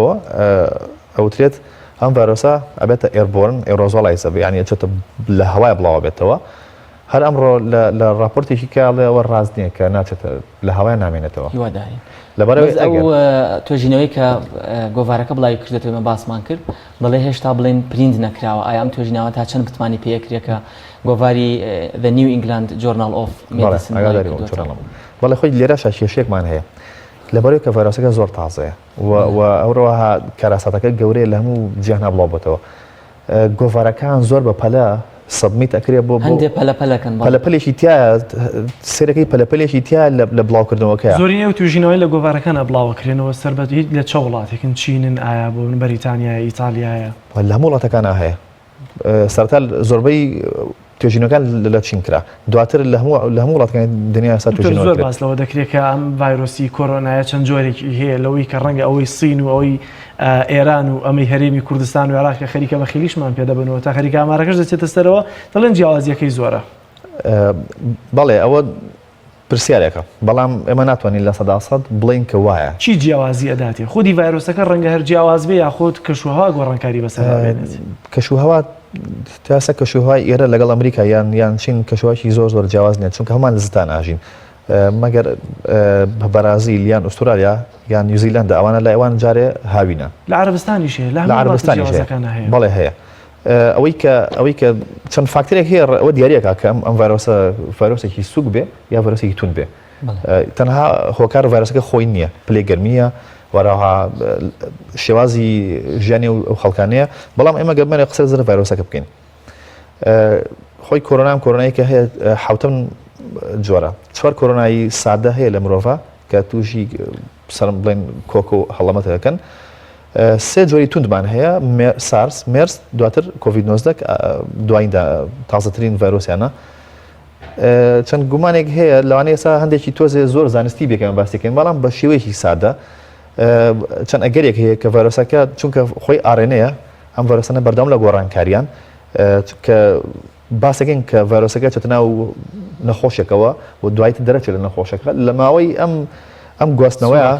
ئەوترێت ئەم ڤایرۆسە ئەبێتە airborne aerosolized ئەبێ یانی ئەچێتە لە هەوای بڵاوە بێتەوە هەر ئەمڕۆ لە ڕاپۆرتێکی کە ئەڵێ ئەوە ڕاست نییە کە ناچێتە لە هەوای نامێنێتەوە هیوادارین لەبەرئەوەی بەس ئەو ئەگەر توێژینەوەی کە گۆڤارەکە بڵاوی کردێتەوە ئێمە باسمان کرد دەڵێ هێشتا بڵێن پرینت نەکراوە ئایا ئەم توێژینەوە تا چەند متمانی پێ ئەکرێ کە گۆڤاری The New England Journal of بەڵێ Medicine بڵاوی ئاگاداری بووم کردووەتەوە چۆن بەڵێ خۆی لێرەشا کێشەیەکمان هەیە لەبەرئەوەی کە ڤایرۆسەکە زۆر تازەیە و و هەروەها کارەساتەکە گەورەیە لە هەموو جیهانا بڵاو بۆتەوە گۆڤارەکان زۆر بە پەلە submit ئەکرێ بۆ هەندێ پەلە پەلەکەن پەلە پەلێکی تایە سێرەکەی پەلە پەلێکی تیا لە بڵاوکردنەوەکەیە زۆرینەی ئەو توێژینەوەی لە گۆڤارەکانە بڵاوەکرێنەوە سەر بە هیچ لە چە وڵاتێکن چینن ئایا بۆ بەریتانیایە ئیتالیایە لە هەموو وڵاتەکانا هەیە. سەرەتا زۆربەی توێژینەوەکان لە چین کرا دواتر لە هەموو لە هەموو وڵاتەکانی دنیا ئێستا دکتۆر توێژینەوە زۆر کرێت. باس لەوە دەکرێت کە ئەم ڤایرۆسی کۆرۆنایە چەند جۆرێکی هەیە لەوەی کە ڕەنگە ئەوەی سین و ئەوەی ئێران و ئەمەی هەرێمی کوردستان و عێراق کە خەریکە بەخیلیشمان پێ دەبنەوە تا خەریکە ئامارەکەش دەچێتە سەرەوە دەڵێن جیاوازیەکەی زۆرە. بەڵێ ئەوە پرسیارێکە بەڵام ئێمە ناتوانین 100% بڵێین کە وایە. چی جیاوازی ئەداتێ؟ خودی ڤایرۆسەکە ڕەنگە هەر جیاواز بێ یاخود کەشوهەوا گۆڕانکاری بەسەردا بێنێت؟ کەشوهەوا تا ئێستا کەشوهەوای ئێرە لەگەڵ ئەمریکا یان یان چین کەشوهەوایەکی زۆر زۆر جیاواز نییە چونکە هەموومان لە زستان ئاژین مەگەر بەرازیل یان ئوسترالیا یان نیوزیلەندا ئەوانە لای ئەوان جارێ هاوینە. لە عەرەبستانیش هەیە لە لە هەموو وڵاتە عەرەبستانیش هەیە جیاوازەکانا هەیە. بەڵێ هەیە. ئەوەی کە ئەوەی کە چەند فاکتەرێک هەیە ئەوە دیارەکە کە ئەم ئەم ڤایرۆسە ڤایرۆسێکی سوک بێ یا ڤایرۆسێکی توند بێ تەنها هۆکار ڤایرۆسەکە خۆی نییە پلەی گەرمیە وەرەها شێوازی ژیانی ئەو خەڵکانەیە بەڵام ئێمە گەرمەێ قسە زر ڤایرۆسەکە بکەین خۆی کۆرۆنام کۆرۆنایی کە هەیە حوتەم جۆرە چوار کۆرۆنایی سادە هەیە لە مرۆڤ کە تووشی سەرم بڵێن کۆکە و هەڵەمەتە دەکەن. سێ جۆری توندمان هەیە، سارس، مێرس، دواتر کۆڤید 19 کە دوایین تازەترین ڤایرۆسیانە. چەند گومانێک هەیە لەوانەیە ئێستا هەندێکی تۆزێ زۆر زانستی بێکەمە باسیکەین بەڵام بە شێوەیەکی سادە چەند ئەگەرێک هەیە کە ڤایرۆسەکە چونکە خۆی RNA یە ئەم ڤایرۆسانە بەردەوام لە گۆڕانکاریان کە باسەکەین کە ڤایرۆسەکە چێتە ناو نەخۆشێکەوە و دوایتر دەرەچێت لە نەخۆشەکە لە ماوەی ئەم ئەم گواستنەوەیە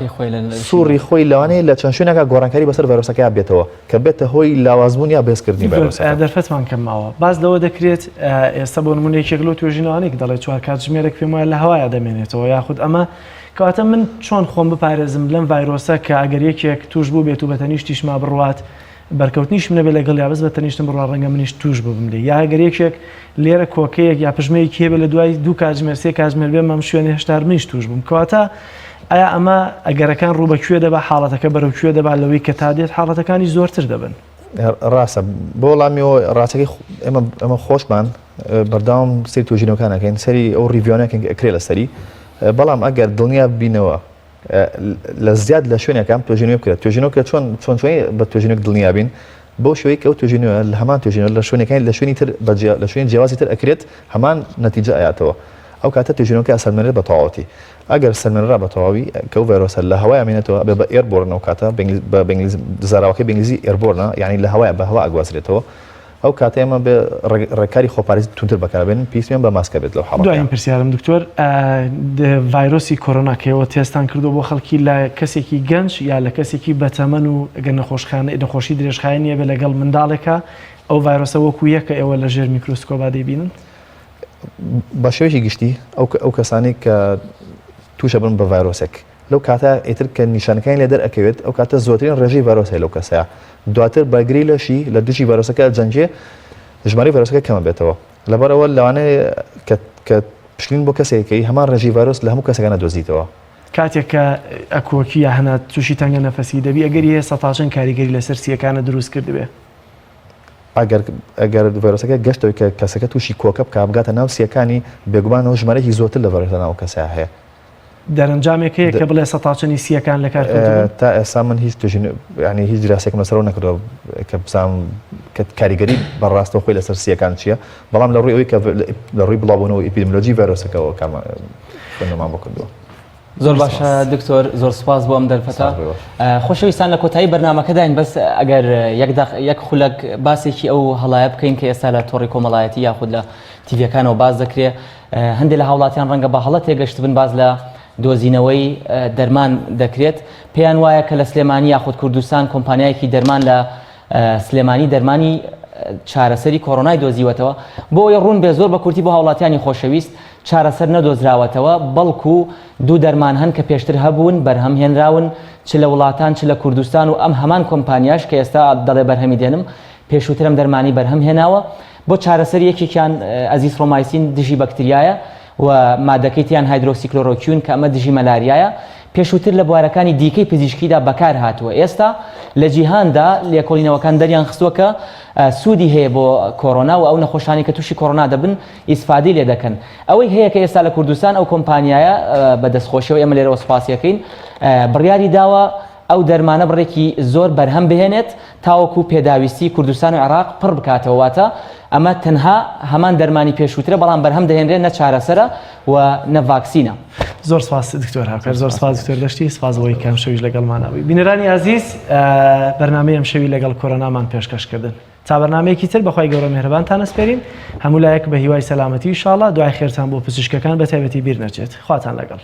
سوڕی خۆی لەوانەیە لە چەند شوێنێکا گۆڕانکاری بەسەر ڤایرۆسەکەیا بێتەوە کە بێتە هۆی لاوازبوون یا بەهێزکردنی ڤایرۆسەکە. دەرفەتمان کەم ماوە باس لەوە دەکرێت ئێستا بۆ نمونە یەکێک لەو توێژینەوانەی کە دەڵێت چوار کاتژمێرێک پێم وایە لە هەوایا دەمێنێتەوە یاخود ئەمە کەواتە من چۆن خۆم بپارێزم لەم ڤایرۆسە کە ئەگەر یەکێک توش بوو بێت و بە تەنیشتیشما بڕوات بەرکەوتنیشم نەبێت لەگەڵیا بەس بە تەنیشتم بڕوا ڕەنگە منیش توش ببم لێی یا گەر یەکێک لێرە کۆکەیەک یا پژمەیەکی هەبێت لە دوای دوو کاتژمێر سێ کاتژمێر بێم ئەم شوێنە هێشتا هەر منیش توش بووم کەواتە ئایا ئەمە ئەگەرەکان ڕوو بە کوێ دەبا حاڵەتەکە بەرەو کوێ دەبا لەوەی کە تا دێت حاڵەتەکانی زۆرتر دەبن. ڕاستە بۆ وەڵامیەوە ڕاستەکەی ئێمە ئێمە خۆشمان بەردەوام سەیری توێژینەوەکان ئەکەین سەیری ئەو review انە ئەکەین کە ئەکرێ لەسەری بەڵام ئەگەر دڵنیا بینەوە لە زیاد لە شوێنێکە ئەم توێژینەوە بکرێت توێژینەوە کە چۆن چۆن چۆنی بە توێژینەوەک دڵنیا بین بەو شێوەی کە ئەو توێژینەوە لە هەمان توێژینەوە لە شوێنەکانی لە شوێنی تر بە لە شوێنی جیاوازی تر ئەکرێت هەمان نەتیجە ئەیاتەوە ئەو کاتە توێژینەوەکە ئەسەلمێنرێت بە تەواوەتی ئەگەر سەلمێنرا بە تەواوی کە ئەو ڤایرۆسە لە هەوای ئەمێنێتەوە ئەبێ بە airborne ئەو کاتە بە ئینگلیزی زاراوەکەی بە ئینگلیزی airborne ە یعنی لە هەوای بە هەوا ئەگوازرێتەوە ئەو کاتە ئێمە بێ ڕێکاری خۆپارێزی توندتر بەکاربێنین، پێویستمان بە ماسکە بێت لەو حاڵەتەیا. دوایین پرسیارم دکتۆر، ڤایرۆسی کۆرۆنا کە ئێوە تێستان کردووە بۆ خەڵکی لە کەسێکی گەنج یا لە کەسێکی بەتەمەن و گەر نەخۆشخانە نەخۆشی درێژخایەنی هەبێت لەگەڵ منداڵێکا ئەو ڤایرۆسە وەکو یەکە ئێوە لە ژێر میکرۆسکۆبا دەیبینن؟ بە شێوەیەکی گشتی ئەو کەسانەی کە تووشەبن بە ڤایرۆسێک لەو کاتە ئیتر کە نیشانەکانی لێ دەرئەکەوێت ئەو کاتە زۆرترین ڕێژەی ڤایرۆس هەیە لەو کەسەیا دواتر بەرگری لەشی لە دژی ڤایرۆسەکە ئەجەنگێ ژمارەی ڤایرۆسەکە کەم ئەبێتەوە لەبەرئەوە لەوانەیە کە کە پشکنین بۆ کەسێک کەی هەمان ڕێژەی ڤایرۆس لە هەموو کەسەکان ئەدۆزیتەوە. کاتێک کە ئەکۆکی یا هەنا تووشی تەنگە نەفەسی دەبی ئەگەری هەیە سەتا چەند کاریگەری لەسەر سییەکانت دروست کردبێ؟ ئەگەر ئەگەر ڤایرۆسەکە گەشتەوەی کە کەسەکە تووشی کۆکە بکا بگاتە ناو سییەکانی بێگومانەوە ژمارەیەکی زۆرتر لە ڤایرۆس لە ناو کەسەیا هەیە. دەرەنجامێک هەیە کە بڵێ سەتا چەنی سییەکان لەکار کەوتبوون؟ تا ئێستا من هیچ توێژین یانی هیچ دراسەیەکم لەسەرەوە نەکردووە کە بزانم کە کاریگەری بە ڕاستەوخۆی لەسەر سییەکان چییە بەڵام لە ڕووی ئەوەی کە لە ڕووی بڵاوبوونەوەی ئیپیدمیۆلۆجی ڤایرۆسەکەەوە کارمان خوێندنەوەمان بۆ کردووە. زۆر باشە دکتۆر زۆر سپاس بۆ ئەم دەرفەتە خۆشەویستان لە کۆتایی بەرنمەکەداین بەس ئەگەر یەک خولەک باسێکی ئەو هەڵایە بکەین کە ئێستا لە تۆڕی کۆمەڵایەتی یاخود لە تیڤەکانەوە باس دەکرێت هەندێک لە هاوڵاتیان ڕەنگە بە هەڵە تێگەشتبن باس لە دۆزینەوەی دەرمان دەکرێت پێیان وایە کە لە سلێمانی یاخود کوردستان کۆمپانیایەکی دەرمان لە سلێمانی دەرمانی چارەسەری کۆرۆنای دۆزیوەتەوە بۆ ئەوەی ڕوون بێ زۆر بە کورتی بۆ هاوڵاتیانی خۆشەویست چارەسەر نەدۆزراوەتەوە بەڵکو دوو دەرمان هەن کە پێشتر هەبوون بەرهەم هێنراون چ لە وڵاتان چ لە کوردستان و ئەم هەمان کۆمپانیاش کە ئێستا دەڵێ بەرهەمی دێنم پێشووتر ئەم دەرمانی بەرهەم هێناوە بۆ چارەسەری یەکێکیان ئەزیسرۆمایسین دژی بەکتریایە و مادەکەی تریان هایدرۆکسیکلۆرۆکیون کە ئەمە دژی مەلاریایە پێشووتر لە بوارەکانی دیکەی پزیشکیدا بەکار هاتووە ئێستا لە جیهاندا لێکۆڵینەوەکان دەریان خستووە کە سوودی هەیە بۆ کۆرۆنا و ئەو نەخۆشانی کە تووشی کۆرۆنا دەبن ئیسفادەی لێ دەکەن ئەوەی هەیە کە ئێستا لە کوردستان ئەو کۆمپانیایە بە دەستخۆشیەوە ئێمە لێرەوە سوپاسیەکەین بڕیاری داوە. ئەو دەرمانە بڕێکی زۆر بەرهەم بهێنێت تاوەکو پێداویستی کوردستان و عێراق پڕ بکاتەوە، واتە ئەمە تەنها هەمان دەرمانی پێشووترە بەڵام بەرهەم دەهێنرێت نە چارەسەرە و نە ڤاکسینە. زۆر سپاس دکتۆر هاوکار، زۆر سپاس دکتۆر دەشتی، سپاس بۆی کە ئەمشەویش لەگەڵمانا بووی. بینەرانی ئازیز بەرنامەی ئەمشەوی لەگەڵ کۆرۆنامان پێشکەش کردن. تا بەرنامەیەکی تر بەخوای گەورە مێهرەبانتان ئەسپێرین. هەموو لایەک بە هیوای سەلامەتی ئیشاڵا دوعای خێرتان بۆ پزیشکەکان بە تایبەتی بیر نەچێت. خواتان لەگەڵ.